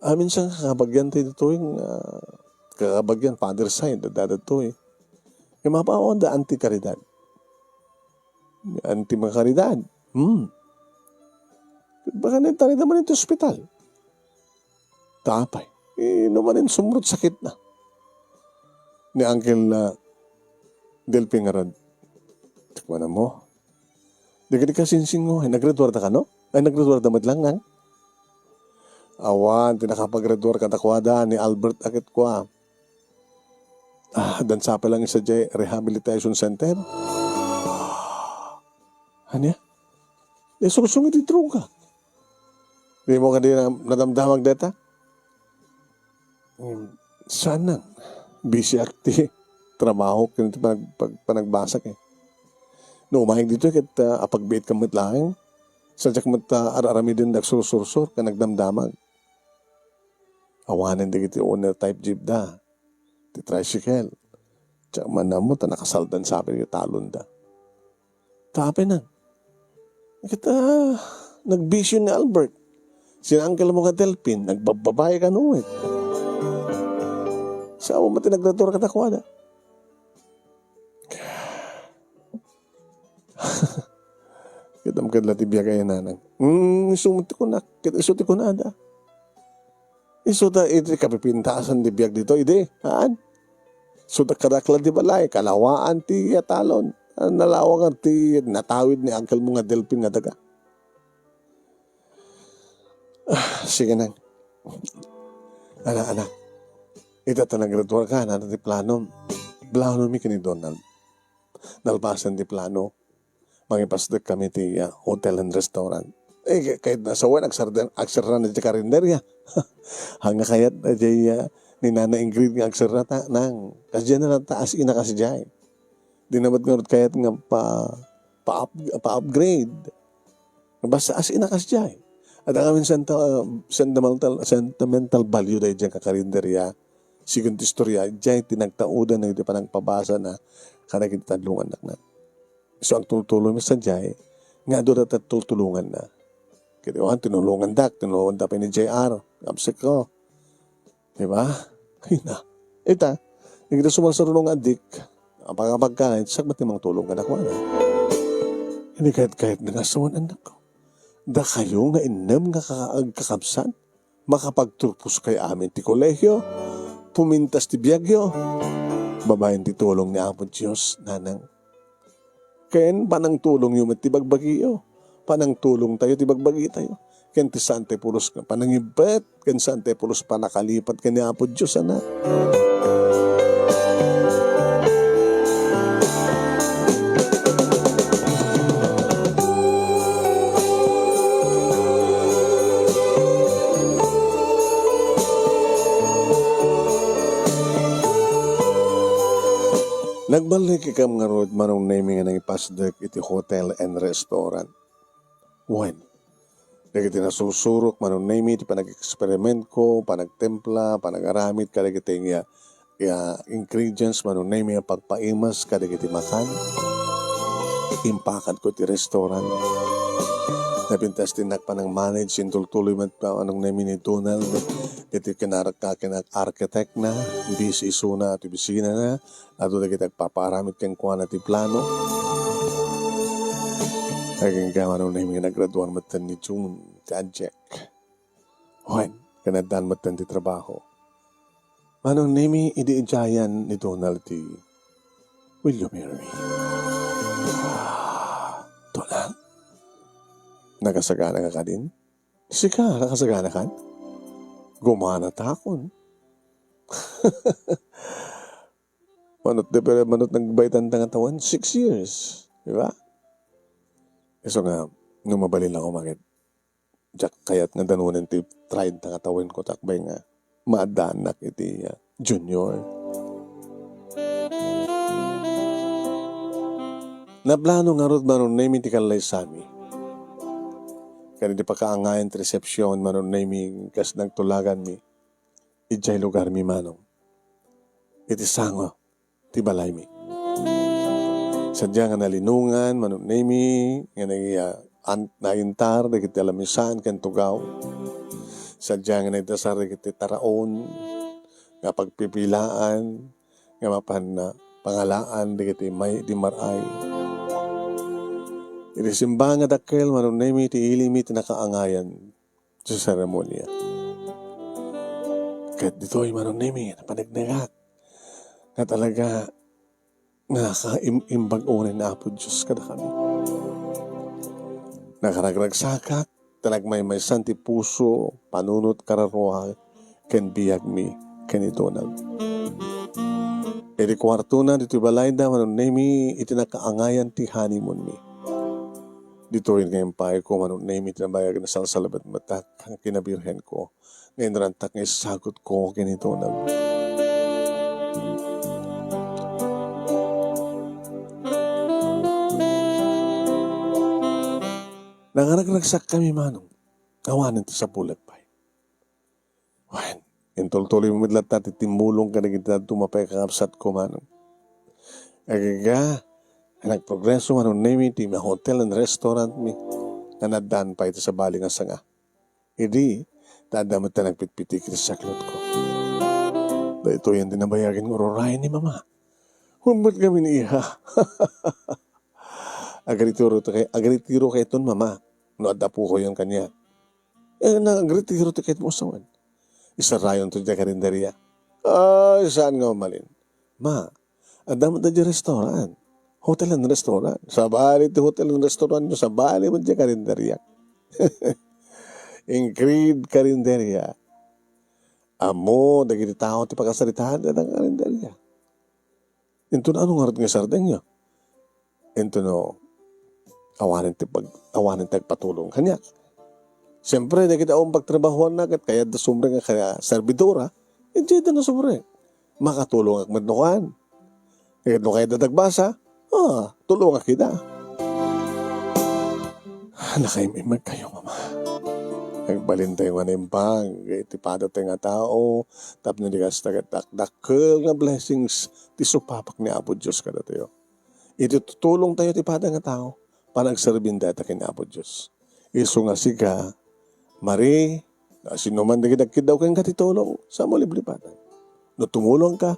Amin sa nga kakabagian tayo ditoy, nga kakabagian, father side, adda ditoy. Ngem awan da Auntie Caridad. Auntie Caridad. Hmm. Baka ni Caridad man iti ospital. Tapay. Eh, no manen sumrot sakit na. Ni Uncle, ah, Delpin ngarud. Tikmanan mo. Dagiti kasinsingo, ay, naggraduar da kano? Ay, naggraduar da met lang, nang? Awan, ti nakapagraduar kadakuada ni Albert a ket kua. Ah, dan sa pa lang isa jay rehabilitation center. Ania? Di sursuro iti droga. Di mo kadi na-, nadamdamag deta? Hmm, saan nang? Busy ak ti trabaho ken ti panag-, pag-, panagbasa ket. No umayeg ditoy ket, ah, apagbiit ka met laeng. Sadiak met, ah, ar-aramiden da agsursursor ken agdamdamag. Awanen dagiti owner ti jeep da, ti tricycle. Diak man ammo ta nakasaldan sa pay dagiti talon da. Tapay na. Ket, ah, nagbisyo ni Albert. Si uncle mo nga Delpin, nagbabbabae kano met. Sa awan met ti nagrador kadakuada. Ket ammom ket la ti biag ay nanang. Mm, isu met ti kunak. Ket isu ti kunada. Isu ta iti kapipintasan ti biag ditoy, idi, haan? Isu ta kadak la ti balay, kalawaan ti talon. Ah, nalawangan ti natawid ni uncle mo nga Delpin nga daga. Ah, sige nang. Anak, anak. Ita ta nagrador ka, nana ti plano. Plano mi ken ni Donald. Nalpasen ti plano. Mangipasdek kami ti, ah, hotel and restaurant. Eh, kay-, kayat na sa wen, agsardan-, agserrana ti karinderya. Haan nga kayat, ah, jay, ah, ni Nana Ingrid nga agserra ta, nang, kasdiay na ta, as in a kasdiay. Di na met ngarud kayat nga pa, pa-up-, pa-upgrade. Basta as in a kasdiay. Adda ngamin senta-, sentimental, sentimental value daydiay a kakarinderya. Sigun ti istorya, jay ti nagtaudan dagiti panangpabasana kadagiti tallo nga annakna. Isu agtultuloy met sadiay, nga adu dayta tultulonganna. Ket awan, tinulongandak, tinulonganda pay ni J R. Absek ko. Di ba? Ay na. Ita, dagiti sumarsaruno nga addik, apag-apag ka, siak met ti mangtulong kadakuada. Idi kayat-kayatna nga sawen, annakko. Dakayo nga innem nga ka-, agkakabsat, makapagturposkay amin ti kolehio, pumintas ti biagyo, babaen ti tulong ni Apo Dios, nanang. Ken panangtulongyo met ti bagbagiyo. Panangtulongtayo ti bagbagitayo. Ken ti saantayo pulos nga panangibbet, ken saantayo pulos pannakalipat ken ni Apo Dios, anak. Nagballikam ngarud, Manong Nemy, nga nangipasdek iti hotel and restaurant. Wen, dagiti nasursurok, Manong Nemy, ti panag-experimentko, panagtempla, panagaramid kadagiti nga, nga ingredients, Manong Nemy, a pagpaimas kadagiti makan. Impakadko iti restaurant. Napintas ti innak panang-manage, intultuloy met, Manong Nemy, ni Donald, iti kinarka-, kinak-architect na, busy isuna ti opisina na, adu dagiti agpapaaramid kenkuana ti plano. Agingga, Manong Nemy, nagraduar metten ni June ti adjek. Wen, kanaddaan metten ti trabaho. Manong Nemy, idi idiayen ni Donald ti, "Will you marry me?" "Donald, nakasagana ka kadin?" "Sika, nakasagana kan?" "Gumana takon." Manut di pero manut nagbaetan ta nga tawen, six years. Di ba? Isu nga, no mabalin lang umakit, diak kayat nga danunen ti treinta nga tawen ko, ta akbay nga maaddaannak iti, ah, junior. Naplano ngarud, Manong Nemi, ti kallaysami. Kadi ti pakaangayan ti resepsion, Manong Nemi, kas nagtulaganmi. Idiay lugarmi, Manong. Iti sango ti balaymi. Sadia nga nalinongan, Manong Nemi, nga nai-, ah, an-, naintar dagiti alamisan ken tugaw. Sadia nga naidasar dagiti taraon nga pagpipilaan nga mapan, ah, pangalaan dagiti may-, di mar-ay. Iti simba nga dakkel, Manong Nemi, ti ilimi ti nakaangayan ti seremonia. Ket ditoy, Manong Nemi, napaneknekak nga talaga nga nakaim-imbag unay ni Apo Dios kadakami. Nakaragragsakak, ta nagmaymaysan ti puso, panunot, kararua, ken biagmi ken ni Donald. Iti kuartona ditoy balayda, Manong Nemi, iti nakaangayan ti honeymoonmi. Ditoy nga impayko, Manong Nemi, ti nabayag nga salsalabatmatak nga kinabirhenko nga inrantak nga isagutko ken ni Donald. Nangaragragsakkami, Manong. Awanen ti sapulek pay. Wen, intultuloy met latta ti timmulong kadagiti dadduma pay a kakabsatko, Manong. Agaga, nagprogreso, Manong Nemi, ti hotel and restaurantmi nga naaddaan pay iti sabali nga sanga. Idi, ta adda met ti nagpitpitik iti saklotko. Daytoyen ti nabayagen nga ururayen ni Mama. Wen met ngamin, iha. Agritiro kay, agritiro kayton, Mama, no adda pukoyon kaniak. Eh, nagritiro ti kayatmo a sawen. Isarayon to diay karinderia. Ay, saan nga mabalin? Ma, adda met daydiay restaurant. Hotel and restaurant. Sabali ti hotel and restaurant nyo, sabali met diay karinderia. Ingrid Karinderia. Ammo dagiti tao ti pakasaritaan dayta nga karinderia. Inton ano ngarud nga isardengyo? Inton no, awanen ti pag-, awanen ti agpatulong kaniak. Siempre, dagiti awan pagtrabahoanna ket kayatda sumrek nga kaya servidora, idiayda nga sumrek. Makatulongak met no kuan. Ket no kayatda agbasa, ah, tulongak ida. Nakaim-immagkayo, Mama. Agbalintayo nga naimbag iti padatayo nga tao, tapno di kasta ket dakdakkel nga blessings ti supapak ni Apo Dios kadatayo. Iti tutulongtayo ti pada nga tao, panagserbin dayta ken Apo Dios. Isu nga sika, Marie, no asinoman dagiti agkiddaw kenka ti tulong, saanmo liplipatan. No tumulongka,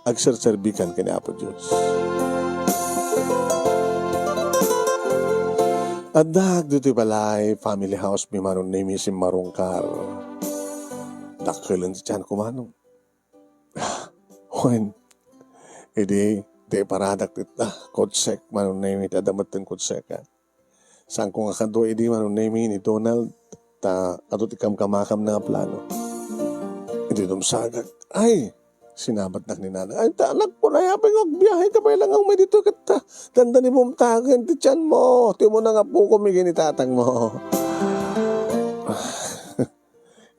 agserserbikan ken Apo Dios. Addaak ditoy balay, family house mi, Manong Nemi, simmarungkar. Dakkelen ti tianko, Manong. Wen, idi, di paradak ti, ah, kotsek, Manong Nemi, ti adda metten kotsek, ah. Saanko nga kadua idi, Manong Nemi, ni Donald, ta adu ti kamkamakamna nga plano. Idi dumsagak, ay, sinabatnak ni Nanang. Ay, ta anakko, nayabi nga agbiaheka pay lang umay ditoy ket ta, dandani bumtagen ti tianmo. Ti umuna nga apokon mi ken ni tatangmo.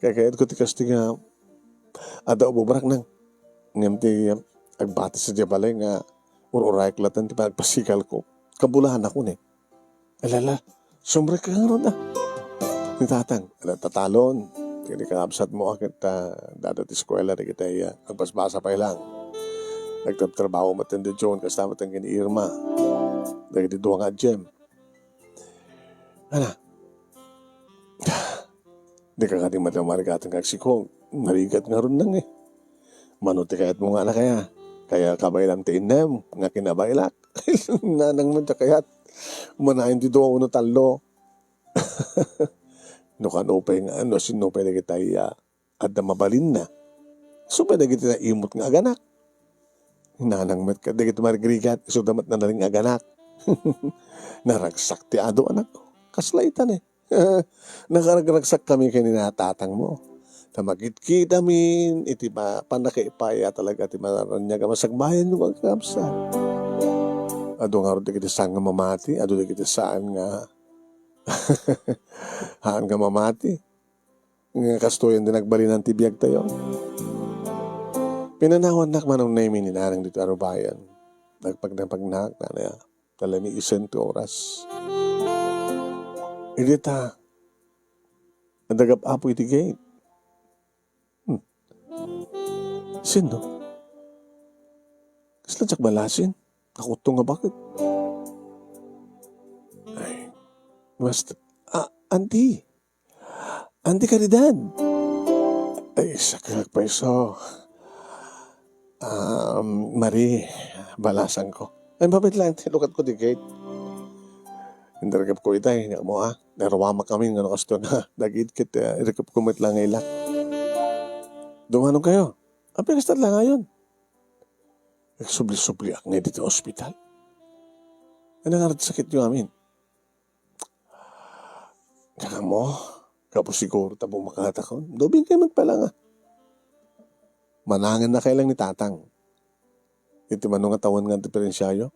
Kakayatko ti kastoy nga adda ububrak nang. Ngem ti agbati sadiay balay nga ur-urayak latta ti panagpasikalko. Kabulanakon, eh. Alala, sumrekka ngarud, ah. Ni tatang, ala, tatalon. Ken ni kakabsatmo, ah, ket, ah, dada ti eskuela, dagiti, ah, agbasbasa pay lang. Nagtrabtrabaho met ni John, kasta met ken ni Irma. Dagiti dua nga adiem. Ala. Dika kadi met marigaten nga agsikog. Narigat ngarud nang, eh. Mano ti kayatmo nga anak aya? Kaya kabaylam ti innem nga kinabaylak. Nanang met ti kayat. Umanayon ti dua wenno tallo. No kano pay nga, no sino pay dagiti, ah, adda mabalinna. Isu pay dagiti naimut nga aganak. Nanang met ket dagiti marigrigat, isuda met nanaling aganak. Naragsak ti adu, anak. Kasla ita ni. Nakaragragsak kami ken ni tatangmo. Ta makitkitamin iti ma-, pannakaipaya talaga ti maraniag a masagbayan nga agkakabsat. Adu ngarud dagiti saan nga mamati, adu dagiti saan nga haan nga mamati. Nga kastoy ti nagbalinan ti biagtayo. Pinanawannak manong Nemi ni Nanang ditoy Arubayan. Nagpagnapagnak, nanay, talani isen ti oras. Idi ta, adda gap-apo iti gate. Hmm. Sinno? Kasla diak balasin? Nakutto nga baket. Ay, basta, ah, Auntie. Auntie Caridad. Ay, saksak pay isu. Um, Marie, balasanko. Ay, mabit lang, ti lukatko ti gate. Indargapko itay, nga mo, ah. Naruamak kami nga no kastoy nga dagiti ket, eh, irikupko met lang nga ilak. Dumanon kayo. Apay kasta lang ayon? Nagsubli-subliak nga ditoy ospital. Ano nga sakit yo amin? Kaya mo, kapo siguro ta bumakata ko. Dubing kayo met pala nga. Manangan na kayo lang ni Tatang. Iti mano nga tawen nga diferensyayo?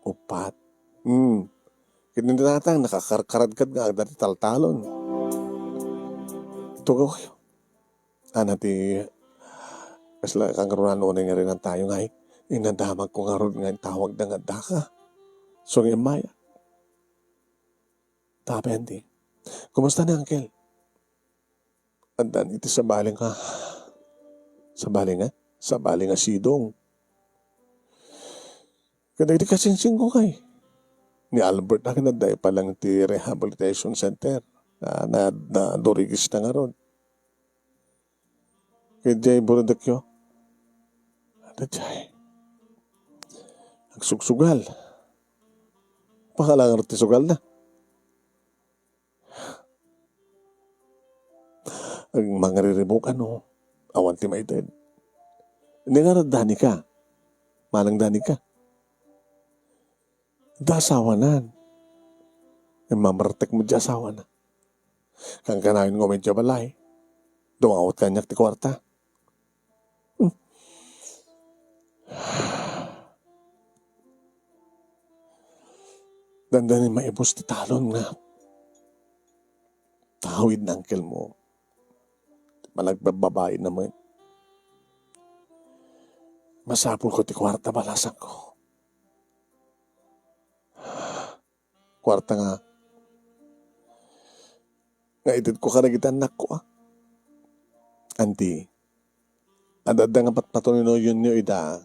Upat. Hmm. Ket ni Tatang, nakakarkaradkad nga agda ti taltalon. Tugaw kayo. Ana ti, kasla kangrunaan unay nga rinantayo ngay, inadamagko ngarud nga intawagda nga addaka. So nga immaya. Tapen ti, kumusta ni Uncle? Addan iti sabali nga, sabali nga, sabali nga sidong. Kadagiti kasingsingko kay. Ni Albert akin adda pa lang ti rehabilitation center. Ah, na, na durigis na ngarud. Ket diay burudekyo. Adda diay. Agsugsugal. Pakalangar ti sugal na. Ag-, mangariribukan, no? Awan ti maited. Ni ngarud Danica. Manang Danica. Da asawanan. Immamartek met ti asawana. Kankanayon nga umay idiay balay. Dumawat kaniak ti kuarta. Hmm. Dandani maibus ti talon nga tawid ni uncle mo. Managbabbabain na met. Masapulko ti kuarta, balasanko. Kuarta nga, nga itedko kadagiti annakko, a. Anti, adda nga patpatuninoyonyo ida,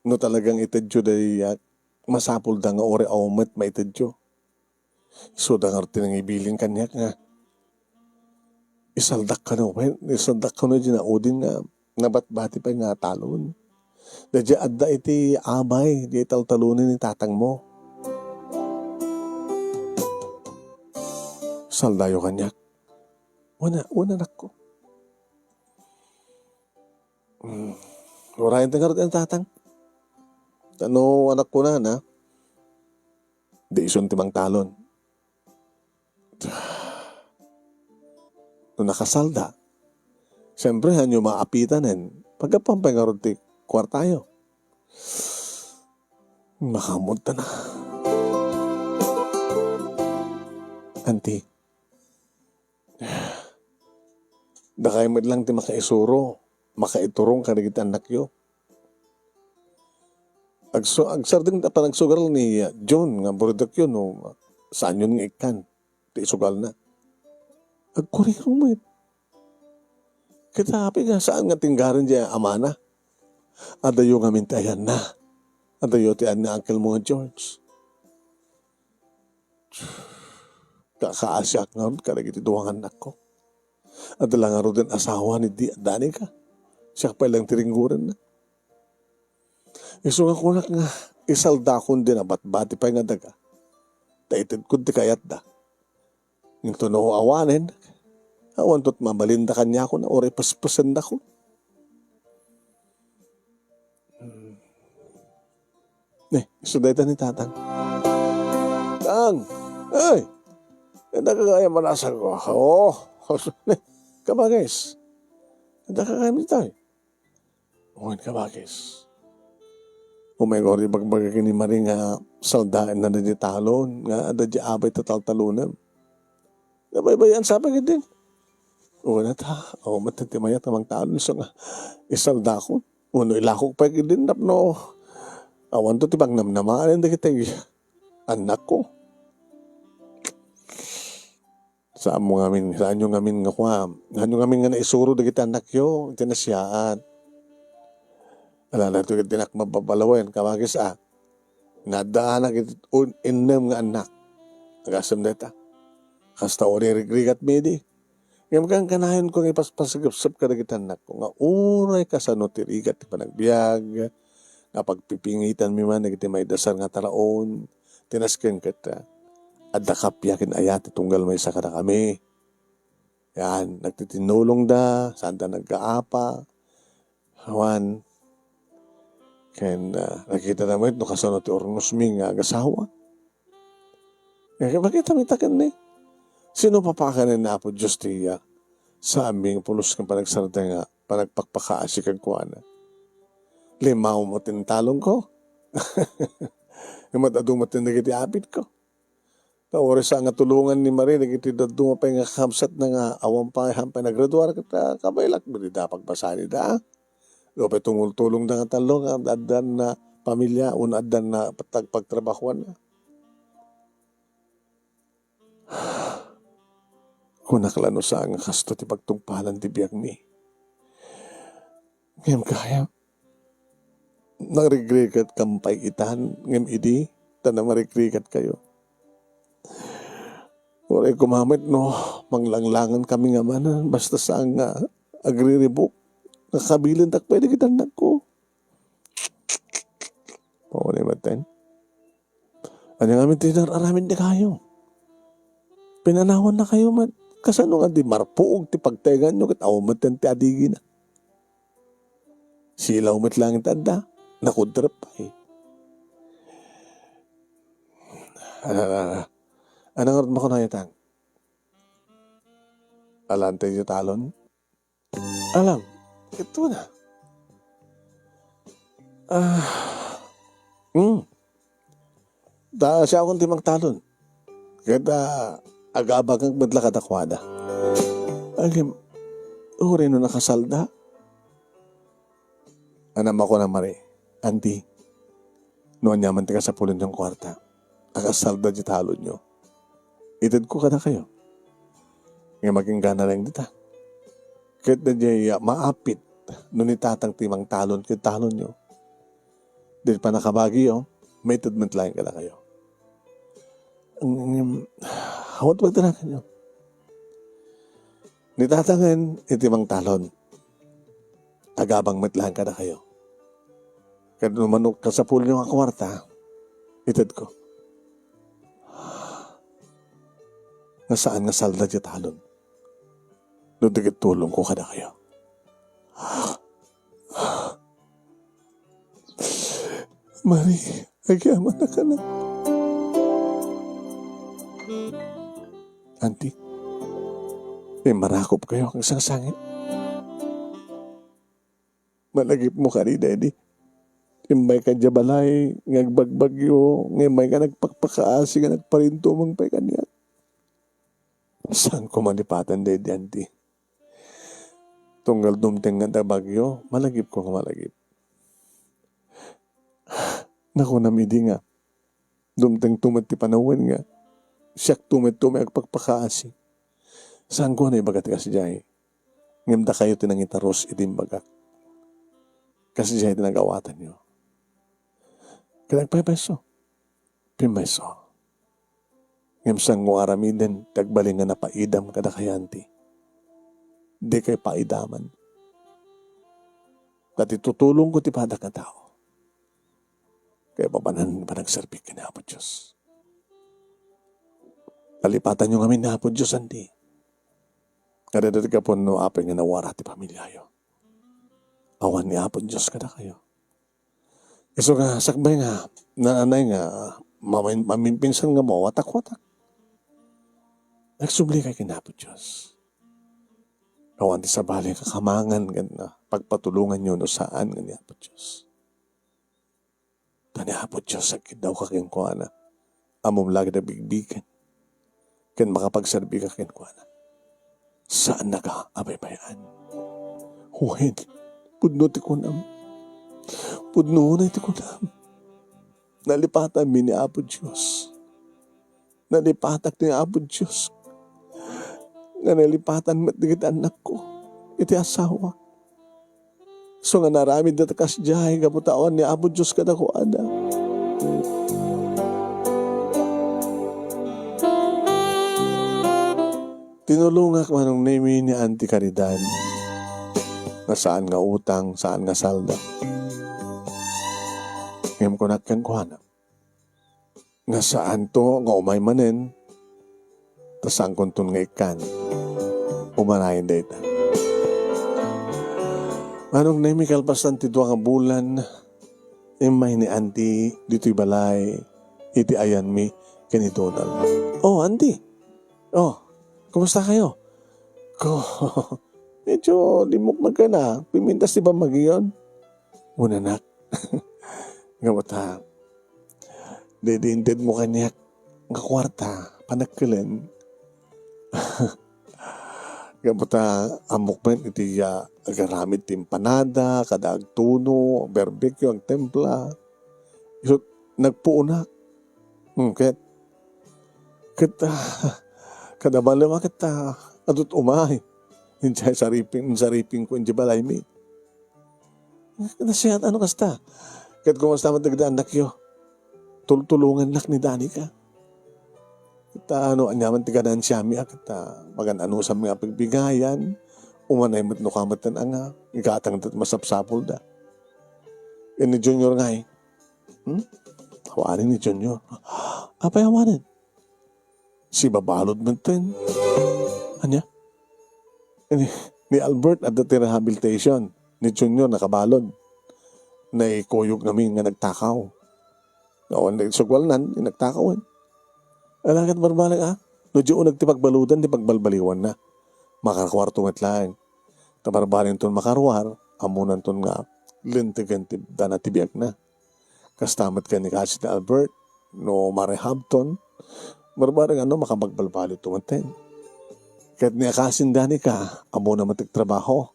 no talagang itedyo daydiay, a, masapulda nga uray awan met maitedyo. Isuda ngarud ti nangibilin kaniak nga, isaldak kano, wen, isaldak kano diay naudin nga nabatbati pay nga talon. Daydiay adda iti abay, diay taltalonen ni tatangmo. Saldayo kaniak. Wen, wen, anakko. Hmm. Urayen ti ngarud ni tatang. Ta no anakko nana, di isun ti mangtalon. No nakasalda, siyempre, haanyo maapitanen. Paggapuan pay ngarud ti kuartayo. Makaammoda na. Anti, dakay met lang ti makaisuro, makaiturong kadagiti annakyo. Agsu-, agsardeng ta panagsugaran ni, uh, John nga burudekyo no saanyon nga ikkan ti isugalna. Agkurikong met. Ket apay nga saan nga tinggaren diay amana? Adayo ngamin ti ayanna. Adayo ti ayan ni uncle mo nga George. Kakaasiak ngarud kadagiti dua nga annakko. Adda la ngaruden asawa ni Di-, Danica. Siak pay lang ti ringgorenna. Isu nga kunak nga isaldakon diay nabatbati pay nga daga. Ta itedkon ti kayatda. Ngem no awanen, awanto ti mabalinda kaniakon, uray pespesendakon. Hmm. Ne, isu dayta ni Tatang. Tang! Ay! Daka nga aya manasag ko. Oo. Ne, Kabagis, adda ka kami ditoy? Wen, kabagis. Umay guri ibagbaga ken ni Mari nga saldaenna daydi talon nga adda diay abay ta taltalonem. Nabaybay-an sa pay ketdin. Wen, ta, awan met ti mayat nga mangtalon isu nga isaldakon. Wenno ilakok pay ketdin tapno awanto ti pangnamnamaen dagiti annakko. Saanmo ngamin, saanyo ngamin nga kua, saanyo ngamin nga naisuro dagiti annakyo iti nasiaat. Ala, daytoy ket dinak mababalawen, kabagis a. Naddaanak iti un-, innem nga annak. Agasem dayta. Kasta uri rigrigatmi idi. Ngem kankanayon ko nga ipaspasagepsep kadagiti annakko nga uray kasano ti rigat ti panagbiag, nga pagpipingitanmi man dagiti maidasar nga taraon, ti nasken ket, ah, adda kappia ken ayat ti tunggal maysa kadakami. Yan, nagtitinnulongda, saanda naggaapa. Awan, ken, ah, nakitada met no kasano ti urnosmi nga agasawa. Nga, makita mi ta ken ni. Sino papakanen ni Apo Dios ti, ah, saanmi nga pulos nga panagsarda nga panagpakpakaasi kenkuana? Limmaw met ti talonko. Ket adu met dagiti apitko. Ta uray saan nga tulongan ni Mari dagiti dadduma pay nga kakabsatna nga awan pay, haan pay naggraduar ket, ah, kabaelak met ida pagbasanida. Nupay tumultulongda nga tallo nga addan na pamilia wenno addan na pagtrabahoanna. Kunak la no saan nga kasto ti pagtungpalan ti biagmi. Ngem gayam, narigrigatkam pay itan, ngem idi, ta namarigrigatkayo. Uray koma met no manglanglangan kami nga manen, basta saan nga agriribuk, nga kabilintak pay dagiti annakko. Paunay met ten. Ania ngamin ti nar-aramidkayo? Pinanawannakayo met. Kasano nga di marpuog ti pagtaenganyo ket awan met ti adigina? Silaw met laeng ti adda. Nakudrep pay. Ala, ala, ala. Ania ngarud makunayo, Tang? Alanto ti talon? Alam, ito na. Ah, hmm. Ta siakon ti mangtalon. Ket, ah, agabagak met la kadakuada. Agim, uray no nakasalda. Ania makuna Mari, Auntie, no aniaman ti kasapulenyo nga kuarta, akasalda ti talonyo. Itedko kadakayo. Ngem aginggana laeng dita. Ket daydiay, ah, maapit no ni Tatang ti mangtalon ket talonyo. Daydi pannakabagiyo, maited met laeng kadakayo. Ngem, awan ti pagdanaganyo. Ni Tatangen iti mangtalon. Agabang met laeng kadakayo. Ket no mano kasapulyo nga kuarta, itedko. Nga saan nga salda ti talon. No di ket tulongko kadakayo. Mari, agyamanak, anak. Auntie, immarakopkayo agsangsangit. Malagipmo kadi daydi. Immayka idiay balay nga agbagbagyo, nga immayka nagpakpakaasi nga nagparintumeng pay kaniak. Saanko malipatan daydi, Auntie. Tunggal dumteng nga adda bagyo, malagipko nga malagip. Nakunam idi nga, dumtengto met ti panawen nga, siakto met ti umay agpakpakaasi. Saanko nga naibaga ti kasdiay, ngem dakayo ti nangitarus iti imbagak. Kasdiay ti nagawatanyo. Ket agpaypayso, pimmayso. Ngem saanko nga aramiden ti agbalin nga napaidam kadakayo, Auntie. Dikay paidaman. Ta ti tutulongko ti padak nga tao. Kaipapanan ti panagserbik ken Apo Dios. Alipatanyo ngamin ni Apo Dios, Auntie. Kadadagapon no apay nga nawara ti pamiliayo. Awan ni Apo Dios kadakayo. Isu nga sakbay nga, naanay nga, mamin-, mamimpinsan nga mawatak-watak. Agsubli kay ken Apo Dios. Awan ti sabali nga kamangan ken, ah, pagpatulonganyo no saan nga ni Apo Dios. Ta ni Apo Dios, agkiddawka kenkuana. Ammom la ket a bigbigen ken makapagserbika kenkuana. Saannaka a baybay-an. Wen, pudno ti kunam. Pudno unay ti kunam. Nalipatanmi ni Apo Dios. Nalipatak ni Apo Dios. Nga nalipatan met dagiti annakko iti asawa. So nga naaramidda ta kasdiay gapu ta awan ni Apo Dios kadakuada. Tinulongak, Manong Nemi, ni Auntie Caridad nga saan nga utang, saan nga salda. Ngem kunak kenkuana nga saanto nga umay manen, ta saankonton nga ikkan. Umanayen dayta. Manong Nemi, kalpasan ti dua nga bulan, immay ni Auntie ditoy balay iti ayanmi ken ni Donald. "Oh, Auntie. Oh, kumusta kayo?" "Ko, medyo limmukmeg kano. Pimintas ti bambagiyon." "Wen, anak." Gapu ta, di, di intedmo kaniak nga kuarta, panakkelen. Gapu ta, ammok met iti, ah, agaramid ti empanada, kada agtuno, barbecue, agtempla. Isu, nagpuonak. Hmm, ket, ket, ah, kada malem a ket, ah, adut umay. Idiay sariping, saripingko idiay balaymi. Nasiat, ano kasta? Ket kumusta met dagiti annakyo? Tultulongannak ni Danica. Ket, ah, no aniaman ti ganansiami, ah, ket, ah, magan-anusanmi nga pagbigayan, umanay met no kametten a nga, igatang ti masapsapulda. Ken ni Junior ngay. Hmm? Awanen ni Junior. Apay awanen? Sibabalud metten. Ania? Ni, ni Albert adda ti rehabilitation. Ni Junior nakabalud. Naikuyog ngamin nga nagtakaw. Awan na sugwalnan, nagtakaw, eh. Ala ket barbalik, ah. No di uneg ti pagbaludan, ti pagbalbaliwanna. Makakuarto met laeng. Ta barbalikton makaruar, ammonanton nga lintegen ti dana ti biagna. Kasta met ken ni Kasin Albert, no marehabton, barbareng ano, makapagbalbaliwto metten. Ket ni Kasin Danica, ammona met ti trabaho.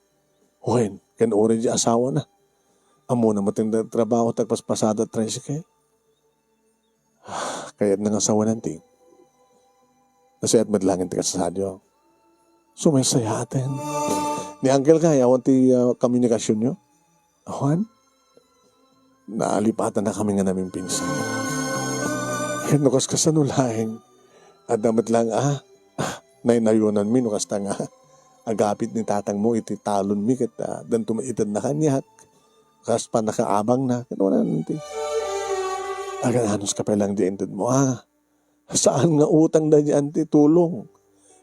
Wen, ken uray di asawana. Ammona met ti trabaho, ti agpaspasada tricycle. Kayatna nga sawen, Auntie. Nasiat met laeng ti kasasaadyo. Sumaysayaaten. Ni Uncle kay, awan ti, ah, komunikasyonyo? Awan? Nalipatannakami nga namimpinsan. Ket no kaskasano laeng, adda met laeng, ah, ah, naynayonanmi no kasta nga agapit ni tatangmo iti talonmi ket, ah, danto met itedna kaniak. Kas pannakaabangna, ket awanen ti agan-anuska pay laeng di intedmo, ah. Saan nga utang daydi, Auntie, tulong.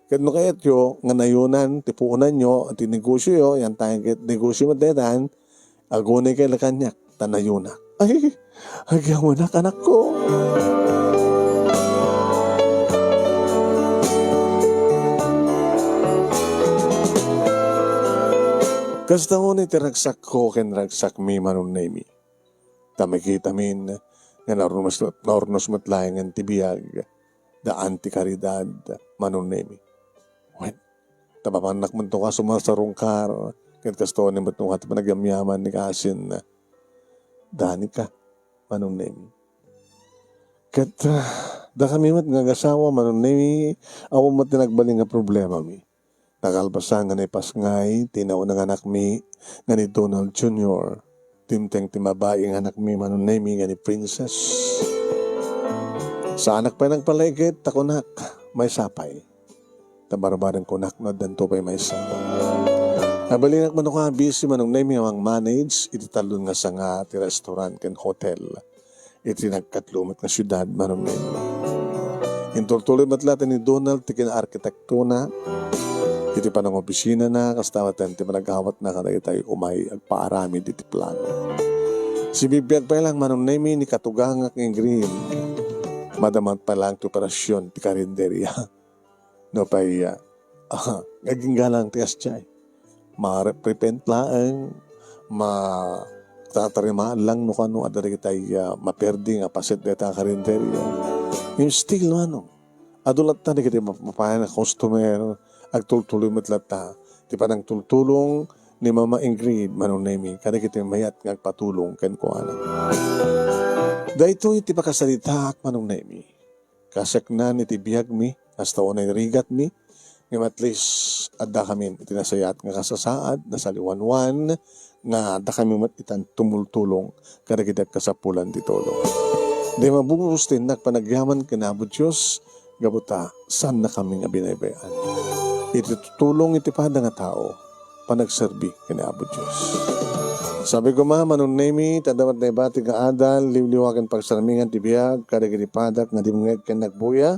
Ket no kayatyo nga nayonan ti puonanyo, ti negosioyo, yan tayo ket negosio met daytan, agunay kay la kaniak, ta nayonak. Ay, agyamanak, anakko. Kasta unay ti ragsakko ken ragsakmi, Manong Nemi. Ta makitamin nga naurnos, naurnos met laengen ti biag da Auntie Caridad, Manong Nemi. Wen, ta mapannak met no ka sumasarungkar, ket kastoy met no ka ti panagyamyaman ni Kasin Danica, Manong Nemi. Ket, ah, dakami met nga agasawa, Manong Nemi, awan met ti nagbalin nga problemami. Nakalpasan nga naipasngay ti nauna nga anakmi nga ni Donald Junior. Dimteng ti mabai nga anakmi, Manong Nemi, nga ni Princess. Saanak pay nagpalaiget, ta kunak, maysa pay. Ta barbareng kunak no addanto pay maysa. Nabalinak man no ka, busy, Manong Nemi, nga mang-manage iti talon nga sanga ti restaurant ken hotel iti nagkatlo met nga siudad, Manong Nemi. Intultuloy met latta ni Donald ti kinaarkitektona iti panangopisinana, kasta met ti panagawatna kadagitay umay agpaaramid iti plano. Sibibiag pay laeng, Manong Nemi, ni katugangak nga Green. Madama pay laeng ti operasyon ti karinderia. Nupay, ah, ah, aginggalang ti kasdiay. ma-reprepent laeng, ma-, tatarima lang no kano, adda dagiti, ah, maperdi nga paset dayta a karinderya. Ngem still, manong, adu latta dagiti map-, mapayan a customer, agtultuloy met latta ti panangtultulong ni Mama Ingrid, Manong Nemi, kadagiti mayat nga agpatulong kenkuana. Daytoy ti pakasaritaak, Manong Nemi. Kasaknan iti biagmi, kasta unay rigatmi, ngem at least, addakamin iti nasayaat nga kasasaad, nasaliwanwan, nga addakami met itan tumultulong kadagiti agkasapulan ti tulong. Di mabubos ti innak panagyaman ken Apo Dios, gapu ta saannakami nga binaybay-an. Iti tutulong iti pada nga tao, panagserbi ken Apo Dios. Sabi koma, Manong Nemi, ta dapat naibati nga adal, liwliwa ken pagsarmingan ti biag, kadagiti padak nga dimngeg ken nagbuya.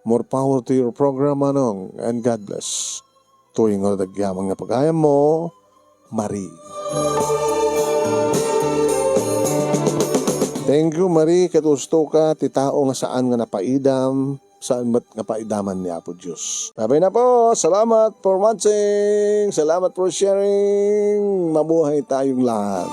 More power to your program, Manong, and God bless. Tuloy nga dagyamang nga pagayam mo, Marie. Thank you, Marie. Ket usto ka ti tao nga saan nga napaidam, saan met nga paidaman ni Apo Dios. Babay na po. Salamat for watching. Salamat for sharing. Mabuhay tayong lahat.